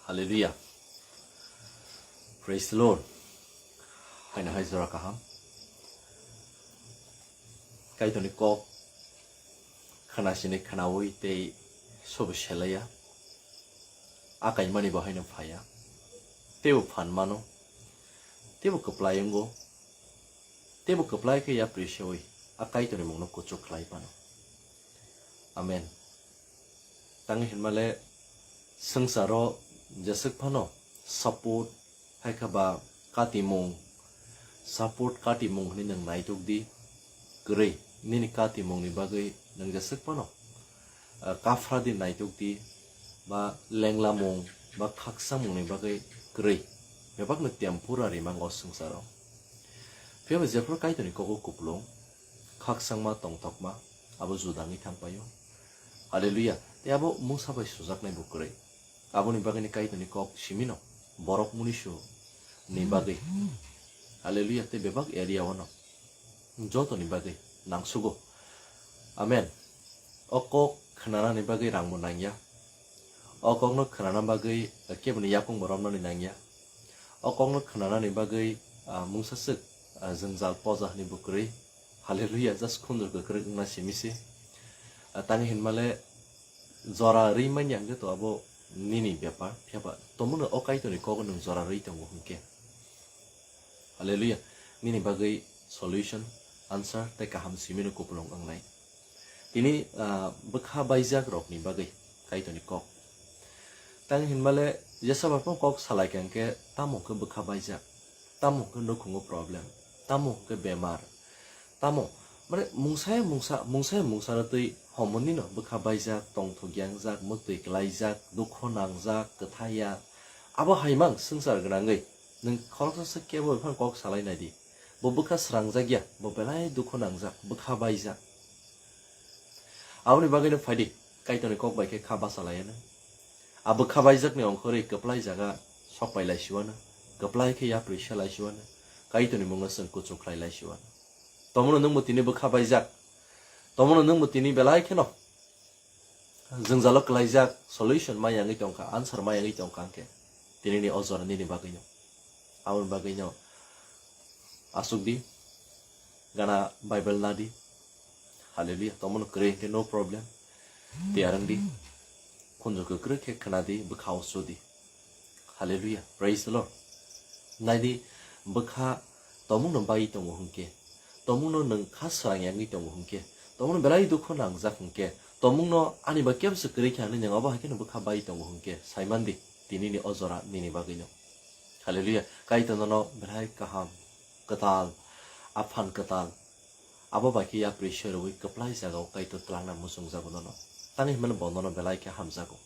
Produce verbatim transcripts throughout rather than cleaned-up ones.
Hallelujah. Praise the Lord. Haino hai jora kaham. Kaitorni kok khana sini khanaui tei sobo selaya. Akaimani bo haino phaya. Teibo phan mano. Teibo kwplai wngo. Teibo kwplai khe yapri seui a Kaitorni mungno kuchuk khlai phano. Amen. Tangwi hinmale swngcharo jeswk phano support hai kha ba katimung, support katimung hwnwi nwng naituk di. Kwrwi, nini katimungni bagwi nwng jeswk phano, ah, kaphra di naituk di, ba lenglamung, ba khakchangmungni bagwi kwrwi. Bebakno temporary mango swngcharo. Phiya ba jephru Kaitorni kogo kupulung, khakchangma tongthokma, abo juda wngwi thangpaio. Hallelujah. Tei abo mungsa bai sujaknai bo kwrwi. Aboni bagwini Kaitorni kok simino borok munisu ni bagwi. Hallelujah. Tei bebak area o no jotoni bagwi nangsugo. Amen. O kok khnanani bagwi rangbo nangya. O kokno khnana bagwi keboni yakungbo romnani nangya. O kokno khnanani bagwi, ah, mungsa swk, ah, jwngjal poja hwnwi bo kwrwi. Hallelujah, just khunjur kwkrwi wngna simi se. Ah, tangwi hinmale jora rwi manya hwnkhe to abo nini bepar, phiya ba tomono o Kaitorni kogo nwng jora rwi tongo hwnkhe. Hallelujah. Nini bagwi solution, answer tei kaham simino kupulung wngnai. Tini, ah, bwkha baijak rokni bagwi Kaitorni kok. Tang hinmale jesa bai phano kok salai kha hwnkhe tamo hwnkhe bwkha baijak, tamo hwnkhe nukhungo problem, tamo hwnkhe bemar, tamo mane mungsa ya mungsa, mungsa ya mungsa no twi homonino bwkha baijak, tongthok yangjak, mwktwi klaijak, dukho nangjak, kwthaiya. Abo hai mang swngchar gwnangwi nwng khoroksa se kebo bai phano kok salai nai di. Bo bwkha srangjakya, bo belai dukhu nangjak, bwkha baijak. Aboni bagwino phaidi, Kaitorni kok bai khe kha bachalaiyano. A bwkha baijakni ongkhorwi kwplai jaga sok pai laisiwano, kwplai khe yapri se laisiwano, Kaitorni mungno chwng kuchuk khlai laisiwano. Tomono nwngbo tini bwkha baijak, tomono nwngbo tini belai kheno jwngjalo kwlaijak solution ma yangwi tongkha, answer ma yangwi tongkha hwnkhe, tinini o jora nini bagwino. Aboni bagwino aswk di, gana Bible na di. Hallelujah. Tomono kwrwi hwnkhe no problem. Tiyar wng di. Khunju kwkrwi khe khna di, bwkha o su di. Hallelujah. Praise the Lord. Nai di, bwkha tomungno bai tongo hwnkhe, tomungno nwng kha swrang yangwi tongo hwnkhe, tomungno belai dukhu nangjak hwnkhe, tomungno ani ba kebo se kwrwi kha hinwi nwng abo hai kheno bwkha bai tongo hwnkhe, sai man di, tinini o jora nini bagwino. Hallelujah. Kaitor nono belai kaham, kwtal, aphan kwtal, abo bai khe yapri se rwui kwplai jagao Kaitor twlangna muchungjago nono. Tangwi hwnmano bo nono belai khe hamjago.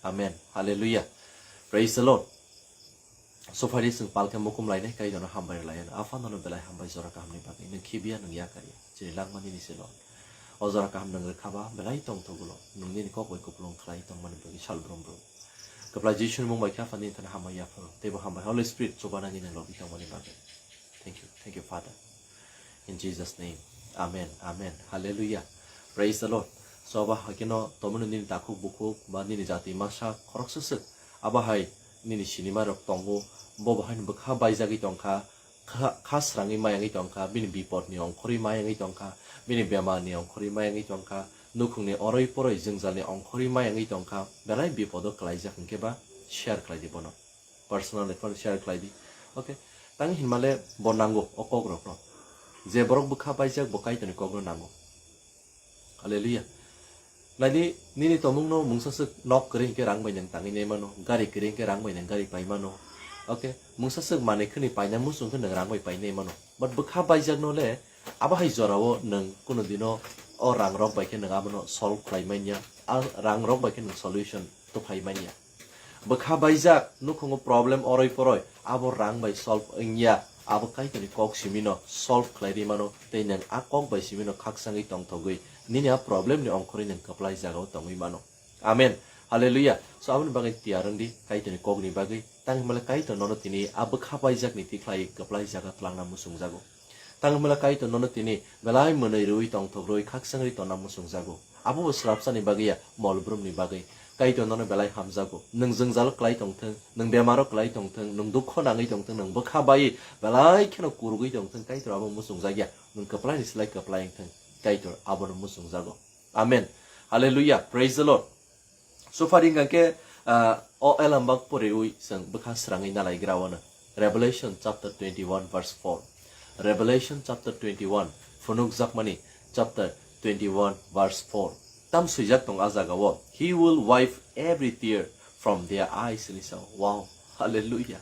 Amen. Hallelujah. Praise the Lord. Sophari chwng palkhe mukum lainai Kaitorno hambai rwlaiano. Apha nono belai hambai jora kahamni bagwi. Nwng khibiya, nwng yakarya. Chini langma nini se Lord. O jora kaham nwng rwkha ba belai tongthogulo. Nwng nini kok bai kupulung khlai tongmani bagwi sal brum brum. Kwplai Jisuni mung bai khe Apha nini thani hambai yapharo. Teibo hambai Holy Spirit chubanani nwng logi tongmani bagwi. Thank you. Thank you, Father. In Jesus' name. Amen. Amen. Hallelujah. Praise the Lord. So, abo hai kheno tomoni nini takhuk bukhuk ba nini jati masa khoroksa swk. Abo hai nini sinima rok tongo. Bo bo haino bwkha baijagwi tongkha. Kha, kha srangwi mayangwi tongkha. Bini bipodni ongkhorwi mayangwi tongkha. Bini bemarni ongkhorwi mayangwi tongkha. Nukhungni oroi poroi jwngjalni ongkhorwi mayangwi tongkha. Belai bipodo kwlaijak hwnkhe ba share khlai di bono. Personal account share khlai di. Okay. Tang hinmale bo nango o kok rokno. Je borok bwkha baijak bo Kaitorni kokno nango. Hallelujah. Nai di, nini tomungno mungsa swk nok kwrwi hwnkhe rang bai nwng tangwi nai mano, gari kwrwi hwnkhe rang bai nwng gari pai mano. Okay. Mungsa swk manwi khwnwi paina muchung khe nwng rang bai pai nai mano. But bwkha baijakno le abo hai jorao nwng kuno dino o rang rok bai khe nwng abono solve khlai manya. A rang rok bai khe nwng solution to phai manya. Bwkha baijak, nukhungo problem oroi poroi, abo rang bai solve wngya, abo Kaitorni kok simino solve khlai ri mano, tei nwng a kok bai simino khakchangwi tongthogwi nini a problemni ongkhorwi nwng kwplai jagao tongwi mano. Amen. Hallelujah. So, aboni bagwi tiyar wng di, Kaitorni kokni bagwi. Tang hinmale Kaitor nono tini a bwkha baijakni tikhlai kwplai jaga twlangna muchungjago. Tang hinmale Kaitor nono tini belai mwnwi rwui tongthok rwui khakchangwi tonna muchungjago. Abo bo swrapsani bagwi ya, mol brumni bagwi. Kaitor nono belai hamjago. Nwng jwngjalo klai tongthwng, nwng bemaro klai tongthwng, nwng dukho nangwi tongthwng, nwng bwkha bai belai kheno kurugwi tongthwng, Kaitor abo muchungjak ya. Nwng kwplaini slai kwplai wngthwng, Kaitor abono muchungjago. Amen. Hallelujah. Praise the Lord. Sufari hingkha khe, ah, o elambak poriwi chwng bwkha srangwi nalaigra wano. Revelation chapter twenty-one verse four. Revelation chapter twenty-one, phunukjakmani chapter twenty-one verse four. Tam swijak tong a jaga o, "He will wipe every tear from their eyes," hinwi sao. Wow, hallelujah.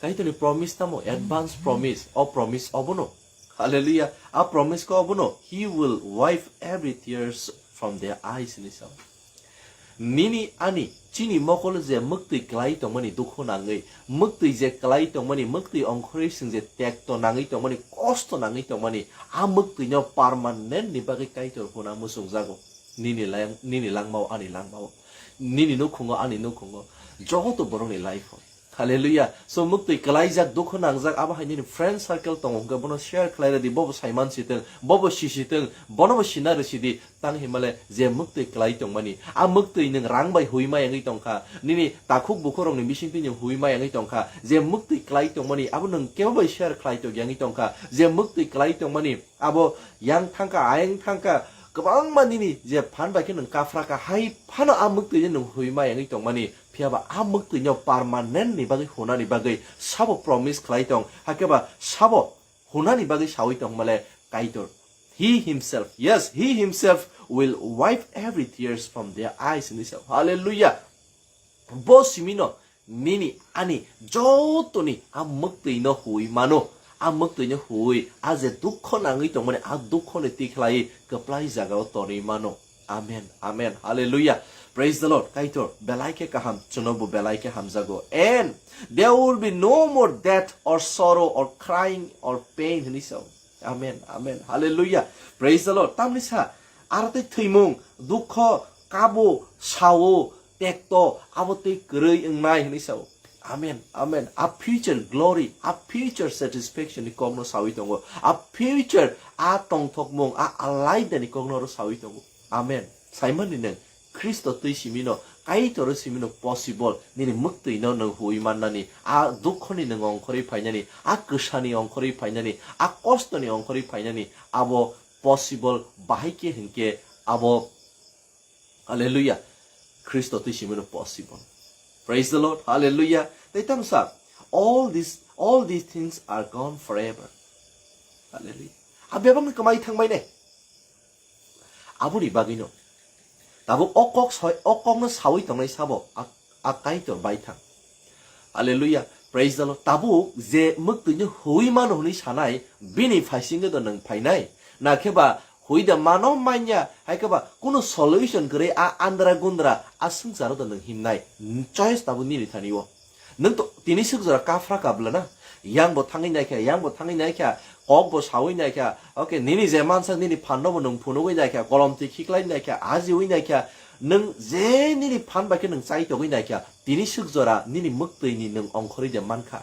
Kaitorni promise tamo, advance promise, o promise obono. Hallelujah. A promise ko obono, "He will wipe every tears from their eyes," hinwi sao. Nini ani chini mokol je mwktwi klai tongmani dukhu nangwi, mwktwi je klai tongmani, mwktwi ongkhorwi sing je tekto nangwi tongmani, kosto nangwi tongmani, a mwktwino permanent ni bagwi Kaitor huna muchungjago. Nini lang-, nini langmao, ani langmao, nini nukhungo, ani nukhungo, joto borokni life o. Hallelujah. So, mwktwi kwlaijak, dukhu nangjak, abo hai nini friend circle tongo hwnkhe bono share khlai rwdi, bobo saiman sitwng, bobo sisitwng, bonobo sina rwsidi, tang himale je mwktwi kwlai tongmani, a mwktwi nwng rang bai hui ma yangwi tongkha, nini takhuk bukhurokni bisingtwi nwng hui ma yangwi tongkha, je mwktwi kwlai tongmani, abo nwng kebo bai share khlai tok yangwi tongkha, je mwktwi kwlai tongmani, abo yang thangkha, ayang thangkha, kwbangma nini je phan bai khe nwng kaphra kha, hai phano a mwktwi nwng hui ma yangwi tongmani, Phiya ba a mwktwino permanent ni bagwi hunani bagwi sabo promise khlai tong, hakhe ba sabo hunani bagwi sawi tong male Kaitor. He himself, yes, he himself will wipe every tears from their eyes, hinwi sao. Hallelujah. Bo simino nini ani jotoni a mwktwino hui mano, a mwktwino hui, a je dukho nangwi tongmani, a dukhoni tikhlai kwplai jagao tonwi mano. Amen. Amen. Hallelujah. Praise the Lord. Kaitor, belai khe kaham, chwngno bo belai khe hamjago. And there will be no more death or sorrow or crying or pain, hinwi sao. Amen. Amen. Hallelujah. Praise the Lord. Tamni sa, aro tei thwimung, dukho, kabo, sao, tekto, abo tei kwrwi wngnai, hinwi sao. Amen, amen. A future glory, a future satisfaction ni kokno sawi tongo. A future, a tongthokmung, a alaida ni kokno oro sawi tongo. Amen. Saimani nwng Khristo twi simino, Kaitor simino possible nini mwktwino nwng hui mannani, a dukhoni nwng ongkhorwi phainani, a kwsani ongkhorwi phainani, a kostoni ongkhorwi phainani, abo possible bahai khe hinkhe abo Hallelujah. Khristo twi simino possible. Praise the Lord. Hallelujah. Tei tamo sa, all these, all these things are gone forever. Hallelujah. A bebakni kwmai thangbai ne. Aboni bagwino. Tabuk o kok soi, o kokno sawi tongnai sabo, a, a Kaitor bai thang. Hallelujah. Praise the Lord. Tabuk je mwktwino hui mano hwnwi sanai, bini phaisingo do nwng phainai. Na khe ba Hui da mano manya, hai khe ba kunu solution kwrwi a andra gundra a swngcharo da nwng himnai. Choice tabuk nini thani o. Nwng to tini swk jora kaphra kabla na. Yang bo thangwi nai kha, yang bo thangwi nai kha, kok bo sawi nai kha. Okay, nini je mansak nini phan no bo nwng phunugwi nai kha, kolom twi khiklai nai kha, ajiwi nai kha. Nwng je nini phan bai khe nwng chai togwi nai kha, tini swk jora nini mwktwi ni nwng ongkhorwi de man kha.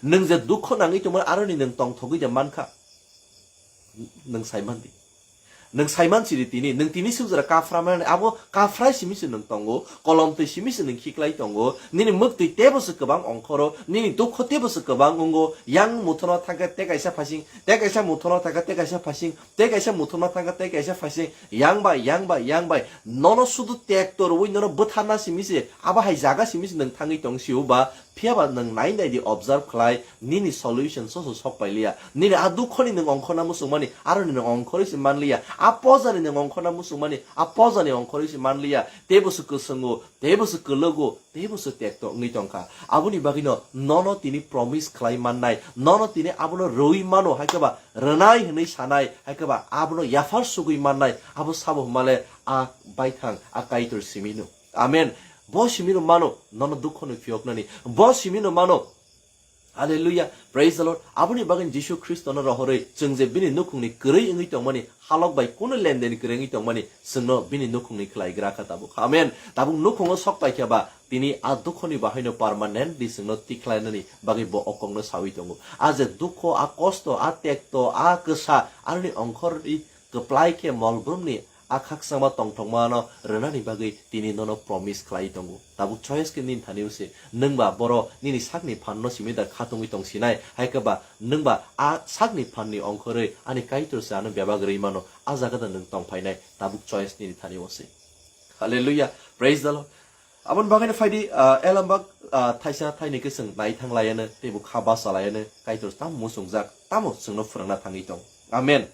Nwng je dukho nangwi tongmani aroni nwng tongthogwi de man kha. Nwng sai man di. Nwng saiman siri tini, nwng tini swk jora kaphra mani, abo kaphrai simi se nwng tongo, kolom twi simi se nwng khiklai tongo, nini mwktwi tebo se kwbang ongkhoro, nini dukho tebo se kwbang wngo, yang muthono thangkhe tei kaisa phasing, tei kaisa muthono thangkhe tei kaisa phasing, tei kaisa muthono thangkhe tei kaisa phasing, yang bai, yang bai, yang bai, nono sudu tekto rwui nono bwtharna simi se, abo hai jaga simi se nwng thangwi tong sio ba, Phiya ba nwng nai nai di, observe khlai, nini solution soso sok pai liya. Nini a dukhoni nwng ongkhorna muchung mani, aro ni nwng ongkhorwi se man liya. A poja ni nwng ongkhorna muchung mani, a poja ni ongkhorwi se man liya. Tei bo se kwswngo, tei bo se kwlwgo, tei bo se tekto wngwi tong kha. Aboni bagwi no nono tini promise khlai mannai, nono tini abono rwui mano, hai khe ba rwnai hwnwi sanai, hai khe ba abono yaphar sugwi mannai, abo sabo hwnmale a baithang, a Kaitor simi no. Amen. Bo simino mano, nono dukho ni phiyoknani. Bo simino mano. Hallelujah. Praise the Lord. Aboni bagwi Jisu Khristo no rohorwi, chwng je bini nukhungni kwrwi wngwi tongmani, halok bai kunu lenden kwrwi wngwi tongmani, chwngno bini nukhungni khlai gra kha tabuk. Amen. Tabuk nukhungo sok pai khe ba, tini a dukhoni bahaino permanently chwngno tikhlainani bagwi bo o kokno sawi tongo. A je dukho, a kosto, a tekto, a kwsa, aroni ongkhorwi kwplai khe mol brumni a khakchangma tongthokmano rwnani bagwi tini nono promise khlai tongo. Tabuk choice khe nini thani-o se. Nwng ba boro nini sakni phanno simi da khatungwi tong sinai, hai khe ba nwng ba a sakni phanni ongkhorwi ani Kaitor se ano bebak rwi mano, a jaga da nwng tong phainai. Tabuk choice nini thani-o se. Hallelujah. Praise the Lord. Aboni bagwi no phaidi, ah, elambak, ah, thaisa thaini khe chwng nai thang laiano, teibo kha basa laiano, Kaitor tamo muchungjak, tamo chwngno phwrwngna thangwi tong. Amen.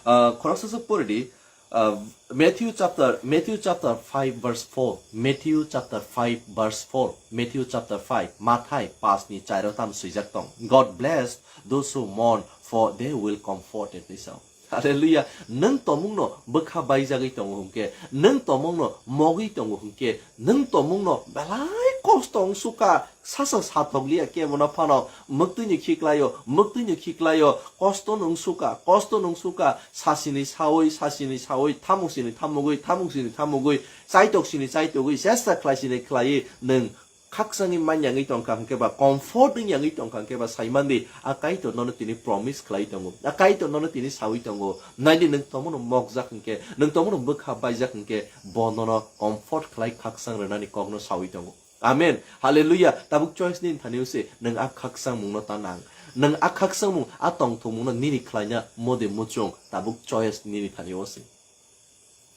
Ah, khoroksa se pori di, ah, Matthew chapter, Matthew chapter five verse four, Matthew chapter five verse four, Matthew chapter five, Mathai pas ni charo tam swijak tong. "God bless those who mourn, for they will comforted," hinwi sao. Hallelujah. Nwng tomungno bwkha baijagwi tongo hwnkhe, nwng tomungno mogwi tongo hwnkhe, nwng tomungno belai kosto wng sukha, sasa sathok liya kebo no phano, mwktwino khiklaio, mwktwino khiklaio, kosto no wng sukha, kosto no wng sukha, sasini sawi, sasini sawi, thamuksini thamugwi, thamuksini thamugwi, chaitoksini chaitogwi, chesta khlaisini khlaiwi nwng khakchangwi man yangwi tongkha hwnkhe ba, comfort wng yangwi tongkha hwnkhe ba, saimandi, a Kaitor nono tini promise khlai tongo, a Kaitor nono tini sawi tongo, naidi nwng tomono mokjak hwnkhe, nwng tomono bwkha baijak hwnkhe, bo nono comfort khlai khakchang rwnani kokno sawi tongo. Amen. Hallelujah. Tabuk choice nini thani-o se, nwng a khakchangmungno ta nang. Nwng a khakchangmung, a tongthokmungno nini khlaina mode muchung, tabuk choice nini thani-o se.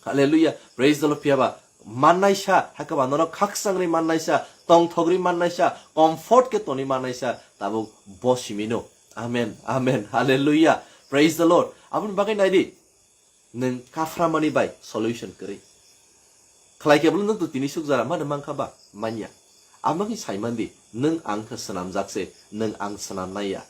Hallelujah. Praise the Lord. Phiya ba mannaisa, hakhe ba nono khakchangri mannaisa, tongthokri mannaisa, comfort khe toni mannaisa, tabuk bo simino. Amen. Amen. Hallelujah. Praise the Lord. Aboni bagwi naidi, nwng kaphramani bai solution kwrwi. Khlai khe bwlwng nwng to tini sukjara mano mankha ba? Manya. Aboni saimandi, nwng ang khe swnamjak se, nwng ang swnamnai ya.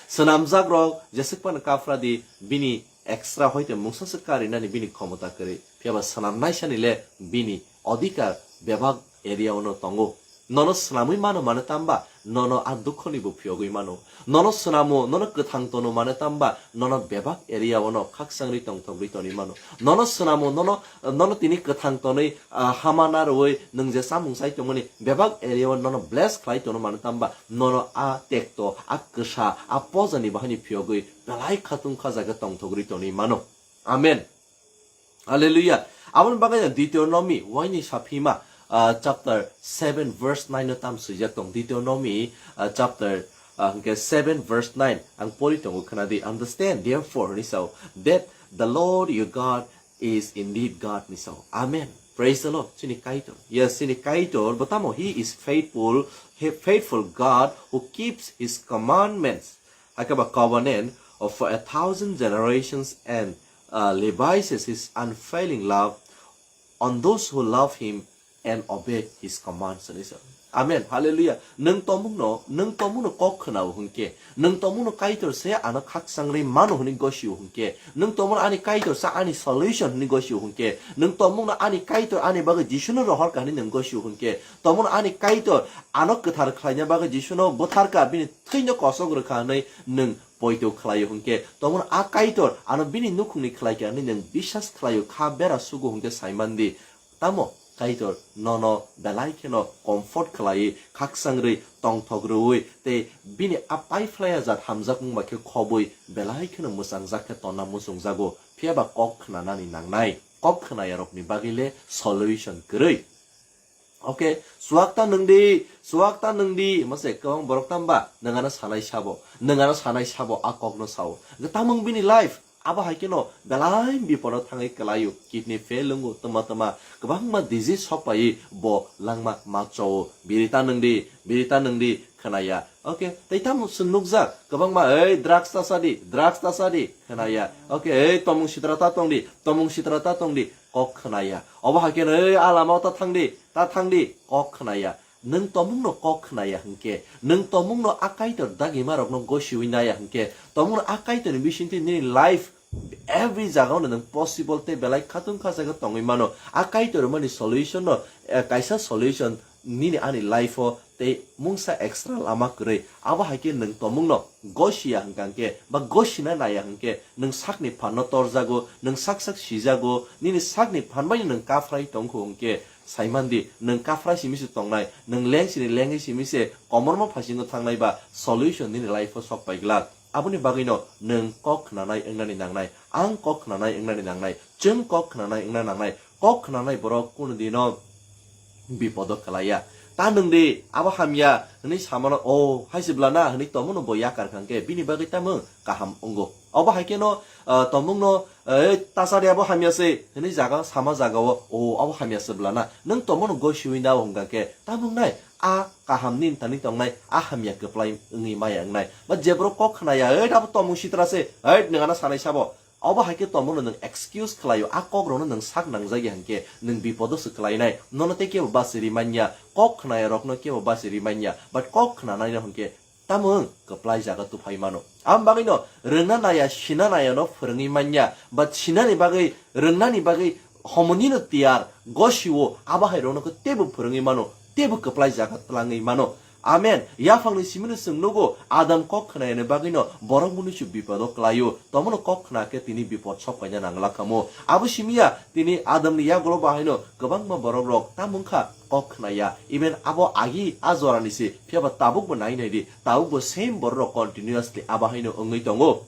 Swnamjak rok jeswk phano kaphra di, bini extra hoite mungsa se karinani bini khomota kwrwi. Phiya ba swnamnaisani le bini odhikar bebak area ono tongo. Nono swnamwi mano mane tamba, nono a dukhoni bo phiyogwi mano. Nono swnamo, nono kwthang tono mane tamba, nono bebak area ono khakchangri tongthokri toni mano. Nono swnamo, nono, nono tini kwthang tonwi, ah, hama narwui nwng je chamung chai tongmani bebak area o nono bless khlai tono mane tamba, nono a tekto, a kwsa, a pojani bahani phiyogwi belai khatung kha jaga tongthokri toni mano. Amen. Hallelujah. Aboni bagwi Deuteronomy, waini saphima, ah, chapter seven verse nine no tam swijak tong. Deuteronomy, ah, chapter, ah, hwnkhe seven verse nine. Ang pori tongo khwnadi. "Understand, therefore," hinwi sao, "that the Lord your God is indeed God," hinwi sao. Amen. Praise the Lord. Chini Kaitor. Yes, chini Kaitor. Botamo, he is faithful, he faithful God who keeps his commandments. Hakhe ba covenant of for a thousand generations and, uh, lavishes his unfailing love on those who love him and obey his commands, hinwi sa. Amen. Hallelujah. Nwng tomungno, nwng tomungno kok khwnao hwnkhe, nwng tomungno Kaitor se ano khakchangri mano hwnwi gosio hwnkhe, nwng tomungno ani Kaitor se ani solution hwnwi gosio hwnkhe, nwng tomungno ani Kaitor ani bagwi Jisuno rohor kha hwnwi nwng gosio hwnkhe, tomungno ani Kaitor ano kwthar khlaina bagwi Jisuno butharkha, bini thwino kosok rwkha hwnwi nwng poito khlaio hwnkhe, tomungno a Kaitor ano bini nukhungni khlaikha hwnwi nwng biswas khlaio, kha bera sugo hwnkhe saimandi. Tamo Kaitor nono belai kheno comfort khlaiwi, khakchangri, tongthok rwui tei bini a paiphlaiya jat hamjakmung bai khe khobwi belai kheno mwchangjak khe tonna muchungjago. Phiya ba kok khnanani nangnai. Kok khnayarokni bagwi le solution kwrwi. Okay, suwak ta nwng di, suwak ta nwng di, mase kwbang borok tamba nwng ano sanai sabo, nwng ano sanai sabo a kokno sao. Hwnkhe tamung bini life, abo hai kheno belai bipodo thangwi kwlaio, kidney fail wngo, twma twma kwbangma disease sok paiwi bo langma ma chao. Biri ta nwng di, biri ta nwng di, khwnaya. Okay, tei tamo chwng nukjak kwbangma, ei drugs ta sa di, drugs ta sa di, khwnaya. Okay, ei tomung sitra ta tong di, tomung sitra ta tong di, kok khwnaya. Obo hai kheno, ei a lama o ta thang di, ta thang di, kok khwnaya. Nwng tomungno kok khnaya hwnkhe, nwng tomungno a Kaitor dagimarokno gosiwi naya hwnkhe, tomungno a Kaitorni bisingtwi nini life every jagao nwng possible tei belai khatung kha jaga tongwi mano. A Kaitor mani solution no, eh, kaisa solution nini ani life o tei mungsa extra lama kwrwi. Abo hai khe nwng tomungno gosiya hwnkha hwnkhe ba gosina naya hwnkhe, nwng sakni phanno torjago, nwng sak sak sijago, nini sakni phan bai nwng kaphrai tongkhu hwnkhe, saimandi, nwng kaphra simi se tongnai, nwng leng sini lengwi simi se komorma phasingo thangnai ba solution nini life o sok pai glak. Aboni bagwino nwng kok khnanai wngnani nangnai, ang kok khnanai wngnani nangnai, chwng kok khnanai wngna nangnai. Kok khnanai borok kunu dino bipodo kwlaiya. Ta nwng di, abo hamya hwnwi samano, o, hai se bwlana hwnwi tongmano bo yakar kha hwnkhe bini bagwi tamo kaham wngo. Obo hai kheno, ah, tongmungno, eh, tasari abo hamya se hwnwi jaga sama jagao, o, abo hamya se bwlana. Nwng tongmano gosiwi nao hwnkha khe tamo wngnai, a kaham ni thani tongnai, a hamya kwplai wngwi maya wngnai. Ba jeborok kok khnaya, "Ei, abo tongmung sitra se, ei, nwng ano sanai sabo." Obo hai khe tongmano nwng excuse khlaio, a kokrokno nwng sak nangjak ya hwnkhe nwng bipodo se kwlainai. Nono tei kebo bachiri manya, kok khnaya rokno kebo bachiri manya, but kok khnanai no hwnkhe tamo wng kwplai jaga tuphai mano. Am bagwino rwngna naya, sina naya no phwrwngwi manya, but sinani bagwi, rwngnani bagwi homonino tiyar, gosiwo, abo hai rokno khe teibo phwrwngwi mano, teibo kwplai jaga twlangwi mano. Amen. Yaphangni simino chwng nugo, Adam kok khnayani bagwino borok mwnwisu bipodo kwlaio. Tomono kok khna khe tini bipod sok paina nangla kamo. Abo simiya tini Adamni yagulo bahaino kwbangma borok rok tamo wngkha kok khnaya. Even abo agi a jorani se, phiyaba tabukbo nai nai di, tabukbo same borok rok continuously abo haino wngwi tongo.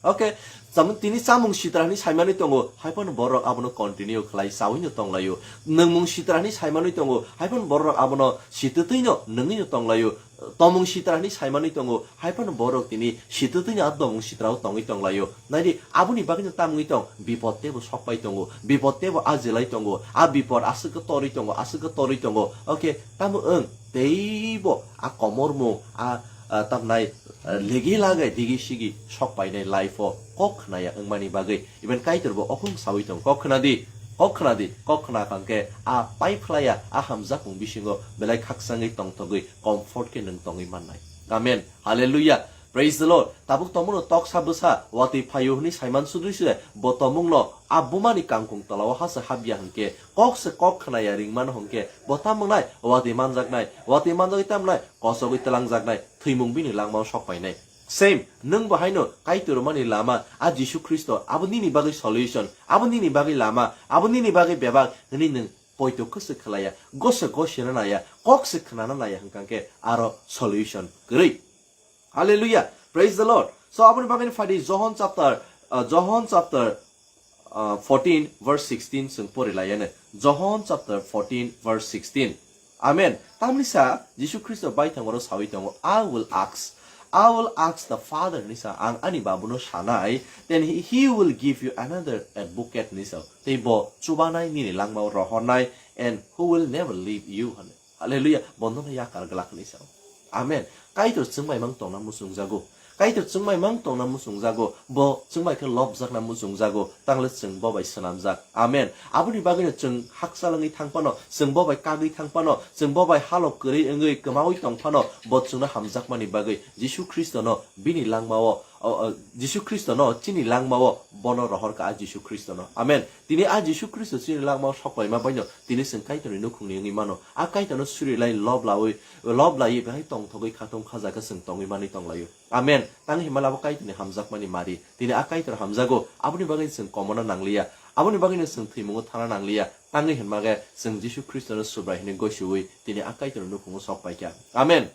Okay, tamo tini chamung sitra hwnwi saimani tongo, hai phano borok abono continue khlai chawino tonglaio. Nwngmung sitra hwnwi saimani tongo, hai phano borok abono sitwtwino nwngwino tonglaio. Tomung sitra hwnwi saimani tongo, hai phano borok tini sitwtwino a tomung sitrao tongwi tonglaio. Naidi, aboni bagwino tamungwi tong, bipod teibo sokpai tongo, bipod teibo ajilai tongo, a bipod aswk khe torwi tongo, aswk khe torwi tongo. Okay, tamo wng, teibo a komormung, a, a, tamnai, a, legi lagai digi sigi sok painai life o kok khnaya wngmani bagwi. Even Kaitor bo okhum sawi tong, "Kok khna di, kok khna di, kok khna kang khe a pai phlaya, a hamjakmung bisingo belai khakchangwi tongthogwi comfort khe nwng tongwi mannai." Amen. Hallelujah. Praise the Lord. Tabuk tomungno toksa bwsa watwi phaio hwnwi saiman sudui se bo tomungno a bumani kangkung tolao hase habya hwnkhe kok se kok khnaya ringmano hwnkhe bo tamo wngnai watwi manjaknai, watwi manjagwi tamo wngnai kosogwi twlangjaknai, thwimung bini langmao sok painai. Same, nwng bo haino Kaitor mani lama, a Jisu Khristo, abo nini bagwi solution, abo nini bagwi lama, abo nini bagwi bebak, hwnwi nwng poito kwswk khlaiya, gose gosina naya, kok se khnana naya hwnkha khe aro solution kwrwi. Hallelujah, praise the Lord. So aboni bagwi phadi John chapter, uh, John chapter, uh, fourteen verse sixteen chwng pori laiya ne. John chapter fourteen verse sixteen. Amen. Tamni sa Jisu Khristo baithang oro sawi tongo, "I will ask, I will ask the Father," ni sa, "Ang ani Babuno sanai, then he, he will give you another advocate," ni sa. Tei bo chubanai nini langmao rohornai, "and who will never leave you," hwnwi. Hallelujah. Bono no yakar glak ni sa. Amen. Kaitor chwng bai mang tongna muchungjago. Kaitor chwng bai mang tongna muchungjago, bo chwng bai khe lobjakna muchungjago, tangle chwng bo bai swnamjak. Amen. Aboni bagwino chwng hakchalangwi thang phano, chwng bo bai kagwi thang phano, chwng bo bai halok kwrwi wngwi kwmawi tong phano, bo chwngno hamjakmani bagwi Jisu Khristono bini langmao, o, o, Jisu Khristono chini langmao bono rohor kha, a Jisu Khristono. Amen. Tini a Jisu Khristo chini langmao sok paima baino tini chwng Kaitorni nukhungni wngwi mano. A Kaitorno suri lai lob lawi, lob laiwi bahai tongthogwi khatung khaja khe chwng tongwi manwi tonglaio. Amen. Tang hinmale abo Kaitorni hamjakmani mari. Tini a Kaitor hamjago, aboni bagwi chwng komona nangliya. Aboni bagwino chwng thwimungo thana nangliya. Tangwi hinmage chwng Jisu Khristono Subrai hwnwi gosiwi tini a Kaitorni nukhungo sok paikha. Amen.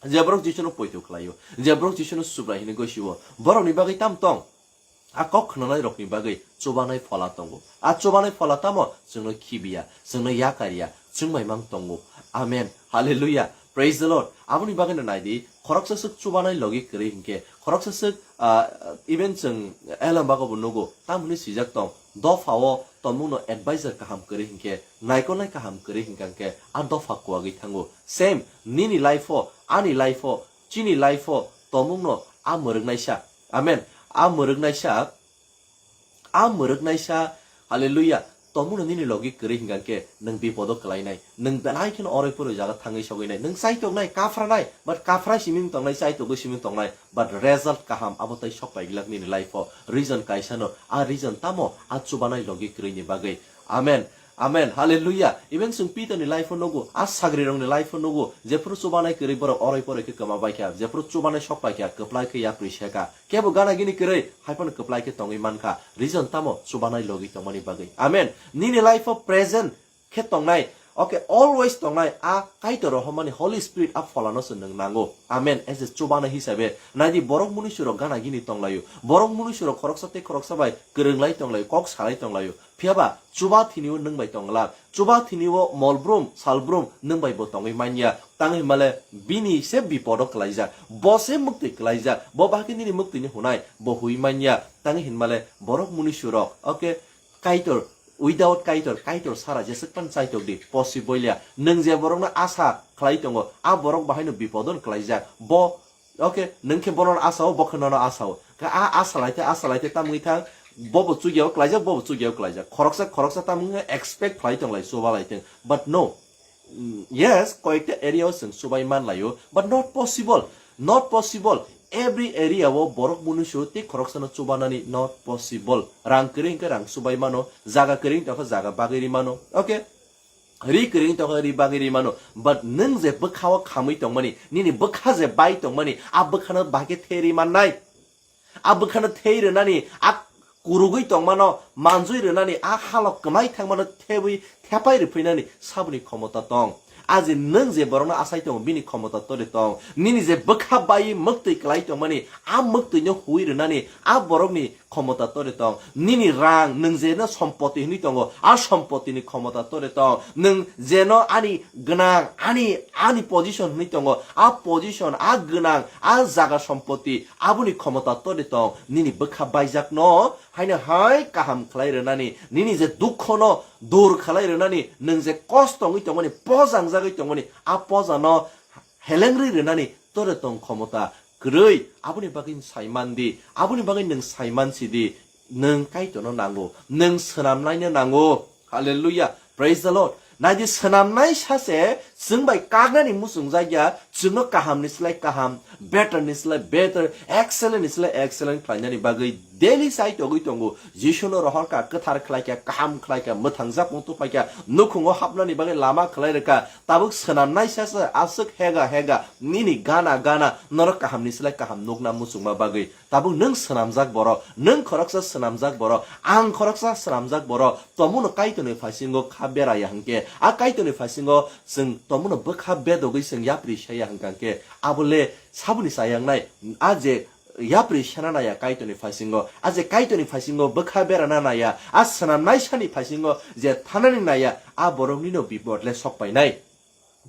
Je borok Jisuno poito khlaio, je borok Jisuno Subrai hwnwi gosiwo, borokni bagwi tam tong? A kok khnanai rokni bagwi chubanai phola tongo. A chubanai phola tamo? Chwngno khibiya, chwngno yakariya, chwng bai mang tongo. Amen. Hallelujah. Praise the Lord. Aboni bagwino naidi, khoroksa swk chubanai logi kwrwi hinkhe, khoroksa swk, ah, even chwng elem bago bo nugo, tamoni swijak tong, dophao tongmungno advisor kaham kwrwi hinkhe, naikolnai kaham kwrwi hinkha hinkhe, a dopha kuwagwi thango. Same, nini life-o, ani life-o, chini life-o tongmungno a mwrwknaisa. Amen. A mwrwknaisa, a mwrwknaisa, hallelujah, tongmungno nini logi kwrwi hinkha hinkhe nwng bipodo kwlainai. Nwng belai kheno oroi poroi jaga thangwi sogwinai. Nwng chaitoknai, kaphranai, but kaphra simi wng tongnai, chaitokgwi simi wng tongnai, but result kaham abo tai sok paiglak nini life-o. Reason kaisano, a reason tamo? A chubanai logi kwrwini bagwi. Amen. Amen. Hallelujah. Even chwng Peter ni life o nugo, a sagri rok ni life o nugo, jephuru chubanai kwrwi borok oroi poroi khe kwma bai kha, jephuru chubanai sok pai kha, kwplai khe yapri se kha. Kebo gana gini kwrwi, hai phano kwplai khe tongwi man kha. Reason tamo? Chubanai logi tongmani bagwi. Amen. Nini life o present khe tongnai, Okay, always tongnai a Kaitor rohormani Holy Spirit a pholano se nwng nango. Amen. As a chubana hisabe, naidi borok munuisurok gana gini tonglaio. Borok munuisurok khoroksa tei khoroksa bai kwrwnglai tonglaio, kok salai tonglaio. Phiyaba chuba thini o nwng bai tongla. Chuba thini o molbrum, salbrum nwng bai bo tongwi manya. Tang hinmale bini se bipodo kwlaijak. Bo se muktwi kwlaijak. Bo bahai nini muktwini hunai, bo hui manya. Tang hinmale borok munuisurok. Okay, Kaitor, without Kaitor, Kaitor sara jeswk pan chaitok di, possible ya. Nwng je borokno asa khlai tongo, a borok bahaino bipodon kwlaijak. Bo, okay, nwng khe bono asa o, bo khe nono asa o. Khe a asa lai te, asa lai te tamwi thang, bobo chugya o kwlaijak, bobo chugya o kwlaijak. Khoroksa, khoroksa tamwi wngkha expect khlai tong lai, chuba lai tong. But no, Mm, yes, koyekta area o chwng chubai man laio, but not possible, not possible. Every area o borok munuisu tei khoroksano chubanani not possible. Rang kwrwi hwnkhe rang chubai mano, jaga kwrwi hwnkhe jaga bagwi ri mano. Okay? Ri kwrwi hwnkhe ri bagwi ri mano. But nwng je bwkha o khamwi tongmani, nini bwkha je bai tongmani, a bwkhano bahai khe the ri mannai. A bwkhano thei rwnani, a kurugwi tongmano manjui rwnani, a halok kwmai thangmano thebwi thepai rwphinani saboni khomota tong. A je nwng je borokno asai tongo, bini khomota tore tong. Nini je bwkha bai mwktwi kwlai tongmani, a mwktwino hui rwnani a borokni khomota tore tong. Nini rang, nwng je no sompoti hwnwi tongo, a sompotini khomota tore tong. Nwng je no ani gwnang, ani, ani position hwnwi tongo, a position, a gwnang, a jaga sompoti, aboni khomota tore tong. Nini bwkha baijakno haino hai kaham khlai rwnani, nini je dukhono dur khlai rwnani, nwng je kosto wngwi tongmani, pojangjagwi tongmani, a pojano helengri rwnani tore tong khomota kwrwi. Aboni bagwi sai man di, aboni bagwi nwng sai man si di, nwng Kaitorno nango, nwng swnamnaino nango. Hallelujah. Praise the Lord. Naidi, swnamnai sase chwng bai kaknani muchungjak ya, chwngno kahamni slai kaham, better ni slai better, excellent ni slai excellent khlainani bagwi daily sai togwi tongo. Jisuno rohorkha, kwthar khlaikha, kaham khlaikha, mwthangjak muitu phaikha, nukhungo hapnani bagwi lama khlai rwkha. Tabuk swnamnai sase aswk hega hega nini gana gana norok kahamni slai kaham nukna muchungma bagwi. Tabuk nwng swnamjak borok, nwng khoroksa swnamjak borok, ang khoroksa swnamjak borok, tomono Kaitorni phaisingo kha beraya hwnkhe, a Kaitorni phaisingo chwng tomono bwkha bedogwi chwng yapri saya hwnkha hwnkhe, abo le saboni chayangnai, a je yapri sena naya Kaitorni phaisingo, a je Kaitorni phaisingo bwkha berana naya, a swnamnaisani phaisingo je thanani naya, a boroknino bipot le sok painai.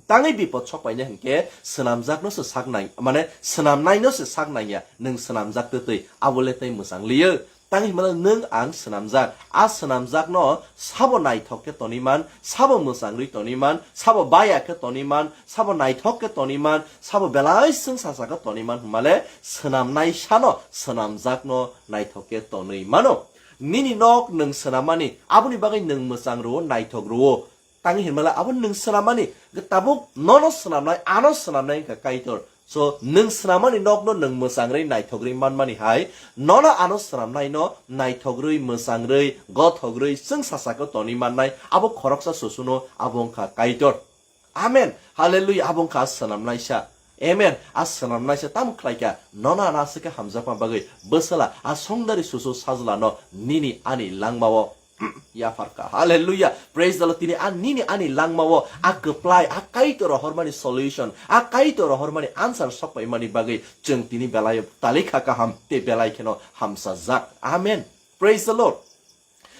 Tangwi bipot sok painai hwnkhe swnamjakno se sak nang, mane swnamnaino se sak nangya, nwng swnamjak twtwi, abo le tei mwchang liyo. Tangwi hwnmano nwng ang swnamjak, a swnamjakno sabo naithok khe tonwi man, sabo mwchang rwi tonwi man, sabo baya khe tonwi man, sabo naithok khe tonwi man, sabo belai chwng sacha khe tonwi man hwnmale swnamnai sano swnamjakno naithok khe tonwi mano. Nini nok nwng swnamani, aboni bagwi nwng mwchang rwo, naithok rwo. Tangwi hinmale abo nwng swnamani, tabuk nono swnamnai, ano swnamnai wngkha Kaitor. So, nwng swnamani nokno nwng mwchang rwi, naithok rwi manmani hai, nono ano swnamnaino naithok rwi, mwchang rwi, gothok rwi, chwng sacha khe tonwi mannai, abo khoroksa susuno abo wngkha Kaitor. Amen. Hallelujah. Abo wngkha swnamnaisa. Amen. A swnamnaisa tamo khlaikha, nono ano aswk khe hamjakma bagwi bwsala, a songdari susu sajlano nini ani langmao yapharkha. Hallelujah. Praise the Lord. Tini a nini ani langmao a kwplai, a Kaitor rohormani solution, a Kaitor rohormani answer sokpaimani bagwi chwng tini belai talikha kaham tei belai kheno hamsajak. Amen. Praise the Lord.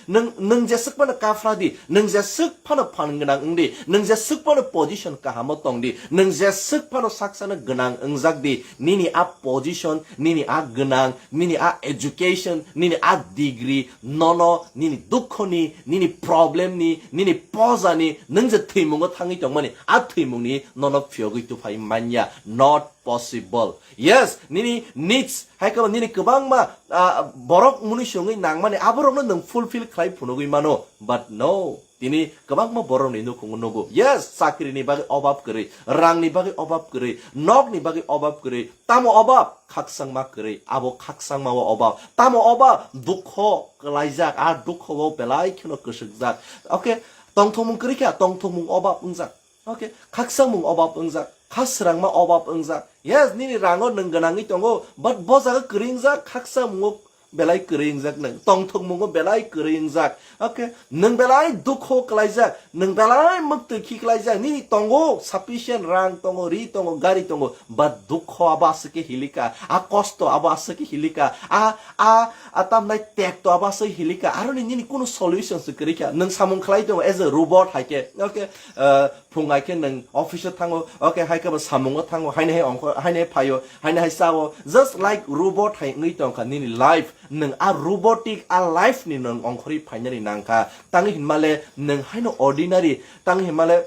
Nwng, nwng jeswk phano kaphra di, nwng jeswk phano phan gwnang wng di, nwng jeswk phano position kahamo tong di, nwng jeswk phano saksano gwnang wngjak di, nini a position, nini a gwnang, nini a education, nini a degree, nono nini dukhoni, nini problemni, nini pojani, nwng je thwimungo thangwi tongmani, a thwimungni nono phiyogwi tuphai manya, not possible. Yes, nini needs, hai khe nini kwbangma, ah, borok mwnwi songwi nangmani, aborokno nwng fulfill khlai phunugwi mano. But no, tini kwbangma borokni nukhungo nugo. Yes, chakrini bagwi obab kwrwi, rangni bagwi obab kwrwi, nokni bagwi obab kwrwi. Tamo obab? Khakchangma kwrwi. Abo khakchangmao obab. Tamo obab? Dukho kwlaijak, a dukhoo belai kheno kwswkjak. Okay, tongthokmung kwrwi kha, tongthokmung obab wngjak. Okay, khakchangmung obab wngjak, kha srangma obab wngjak. Yes, nini rango nwng gwnangwi tongo, but bo jaga kwrwi wngjak, khakchangmungo belai kwrwi wngjak nwng, tongthokmungo belai kwrwi wngjak. Okay, nwng belai dukho kwlaijak, nwng belai mwktwi khiklaijak, nini tongo sufficient rang tongo, ri tongo, gari tongo, but dukho abo aswk khe hilika, a kosto abo aswk khe hilika, a, a, a tamnai tekto abo aswk hilika, aroni nini kunu solution se kwrwikha, nwng samung khlai tongo as a robot hai khe, okay, uh, phung hai khe nwng office o thango, okay, hai khe bo samungo thango, haini hai ongkho, haini hai phaio, haini hai sao, just like robot hai wngwi tongkha nini life, nwng a robotic a life ni nwng ongkhorwi phainani nangkha, tangwi hinmale nwng haino ordinary, tangwi hinmale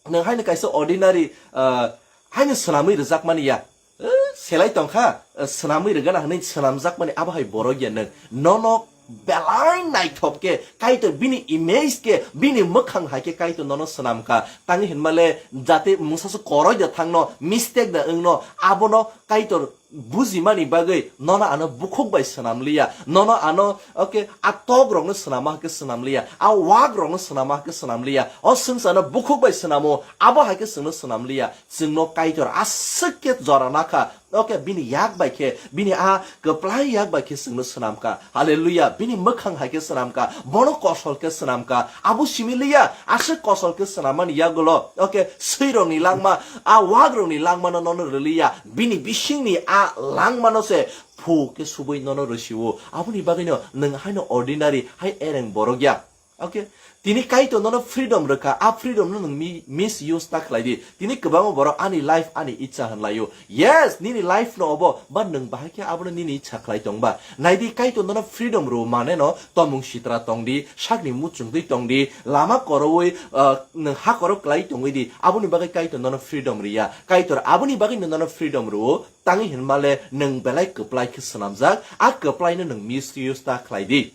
nwng haino kaisa ordinary, ah, haino swnamwi rwjakmani ya. Eh, selai tongkha, eh, swnamwi rwgana hwnwi swnamjakmani abo hai borok ya nwng. Nono belai naithok khe, Kaitor bini image khe, bini mwkhang hai khe Kaitor nono swnamkha. Tangwi hinmale jate mungsa se koroi da thangno, mistake da wngno, abono Kaitor bujimani bagwi nono ano bukhuk bai swnamliya, nono ano, okay, a tok rokno swnama hai khe swnamliya, a wak rokno swnama hai khe swnamliya, o swngcharno bukhuk bai swnamo, abo hai khe chwngno swnamliya. Chwngno Kaitor aswk khe jora nakha, okay, bini yak bai khe, bini a kwplai yak bai khe chwngno swnamkha. Hallelujah. Bini mwkhang hai khe swnamkha, bono kosol khe swnamkha. Abo simi liya, aswk kosol khe swnamani yagulo, okay, swirokni langma, a wakrokni langmano nono rwliya. Bini bisingni a langmano se phu khe subui nono rwsio. Aboni bagwino nwng haino ordinary, hai ereng borok ya. Okay? Tini Kaitor nono freedom rwkha, a freedom no nwng mi-, misuse ta khlai di. Tini kwbangma borok ani life, ani icha hwnlaio. Yes, nini life no obo, but nwng bahai khe abono nini icha khlai tong ba? Nai di, Kaitor nono freedom rw mane no tomung sitra tong di, sakni muchungtwi tong di, lama korowi, uh, nwng ha korok klai tongwi di. Aboni bagwi Kaitor nono freedom riya. Kaitor aboni bagwi no nono freedom rw, tangwi hinmale nwng belai kwplai khe swnamjak, a kwplai no nwng misuse ta khlai di.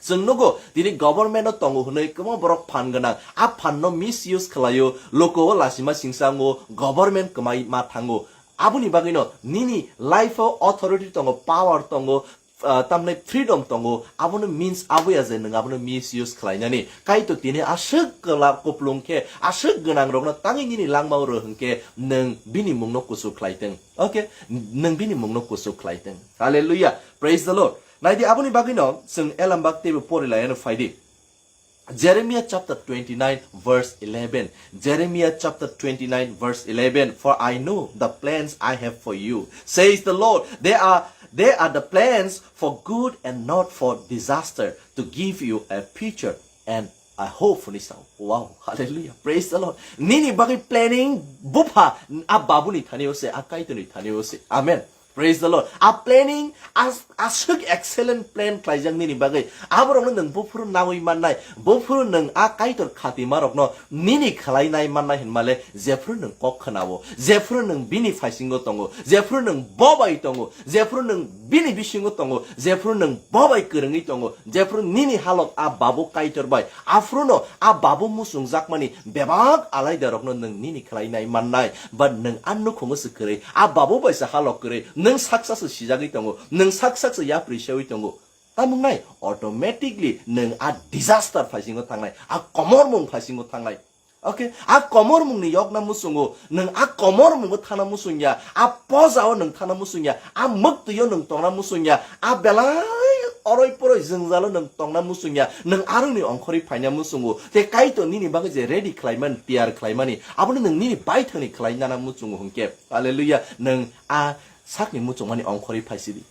Chwng nugo, tini government o tongo hwnwi kwbangma borok phan gwnang. A phan no misuse khlaio, loko o lasima singsa wngo, government kwmai ma thango. Aboni bagwino nini life o authority tongo, power tongo, ah, tamni freedom tongo, abono means abo ya je nwng abono misuse khlainani. Kaitor tini aswk kwla kuplung khe, aswk gwnang rokno tangwi nini langmao rw hwnkhe nwng bini mungno kuchuk khlaitwng. Okay? Nwng bini mungno kuchuk khlaitwng. Hallelujah. Praise the Lord. Naidi, aboni bagwino chwng elambak teibo pori laiano phaidi. Jeremiah chapter twenty-nine verse eleven. Jeremiah chapter twenty-nine verse eleven. "For I know the plans I have for you, says the Lord. They are, they are the plans for good and not for disaster, to give you a future and a hope." Hwnwi sao. Wow, hallelujah, praise the Lord. Nini bagwi planning bupha a babuni thani ose, a kaitorni thani ose. Amen. Praise the Lord. A planning as, aswk excellent plan khlaijak nini bagwi. Aborokno nwng buphuru nawi mannai, buphuru nwng a kaitor khatima rokno nini khlai nai mannai hinmale, jephuru nwng kok khwnao, jephuru nwng bini phaisingo tongo, jephuru nwng bo bai tongo, jephuru nwng bini bisingo tongo, jephuru nwng bo bai kwrwngwi tongo, jephuru nini halok a babu kaitor bai, aphuru no a babu muchungjakmani bebak alaida rokno nwng nini khlai nai mannai, but nwng a nukhungo se kwrwi, a babu bai se halok kwrwi, nwng saksa se sijagwi tongo, nwng saksa se yapri sewi tongo. Tamung nai, automatically nwng a disaster phaisingo thangnai, a komormung phaisingo thangnai. Okay, a komormungni yokna muchungo, nwng a komormungo thana muchungya, a pojao nwng thana muchungya, a mwktwio nwng tongna muchungya, a belai oroi poroi jwngjalo nwng tongna muchungya, nwng aroni ongkhorwi phaina muchungo, tei Kaitor nini bagwi je ready khlaimani, tiyar khlaimani, abono nwng nini baithangni khlai nana muchungo hwnkhe, hallelujah, nwng a sakni muchungmani ongkhorwi phaisidi.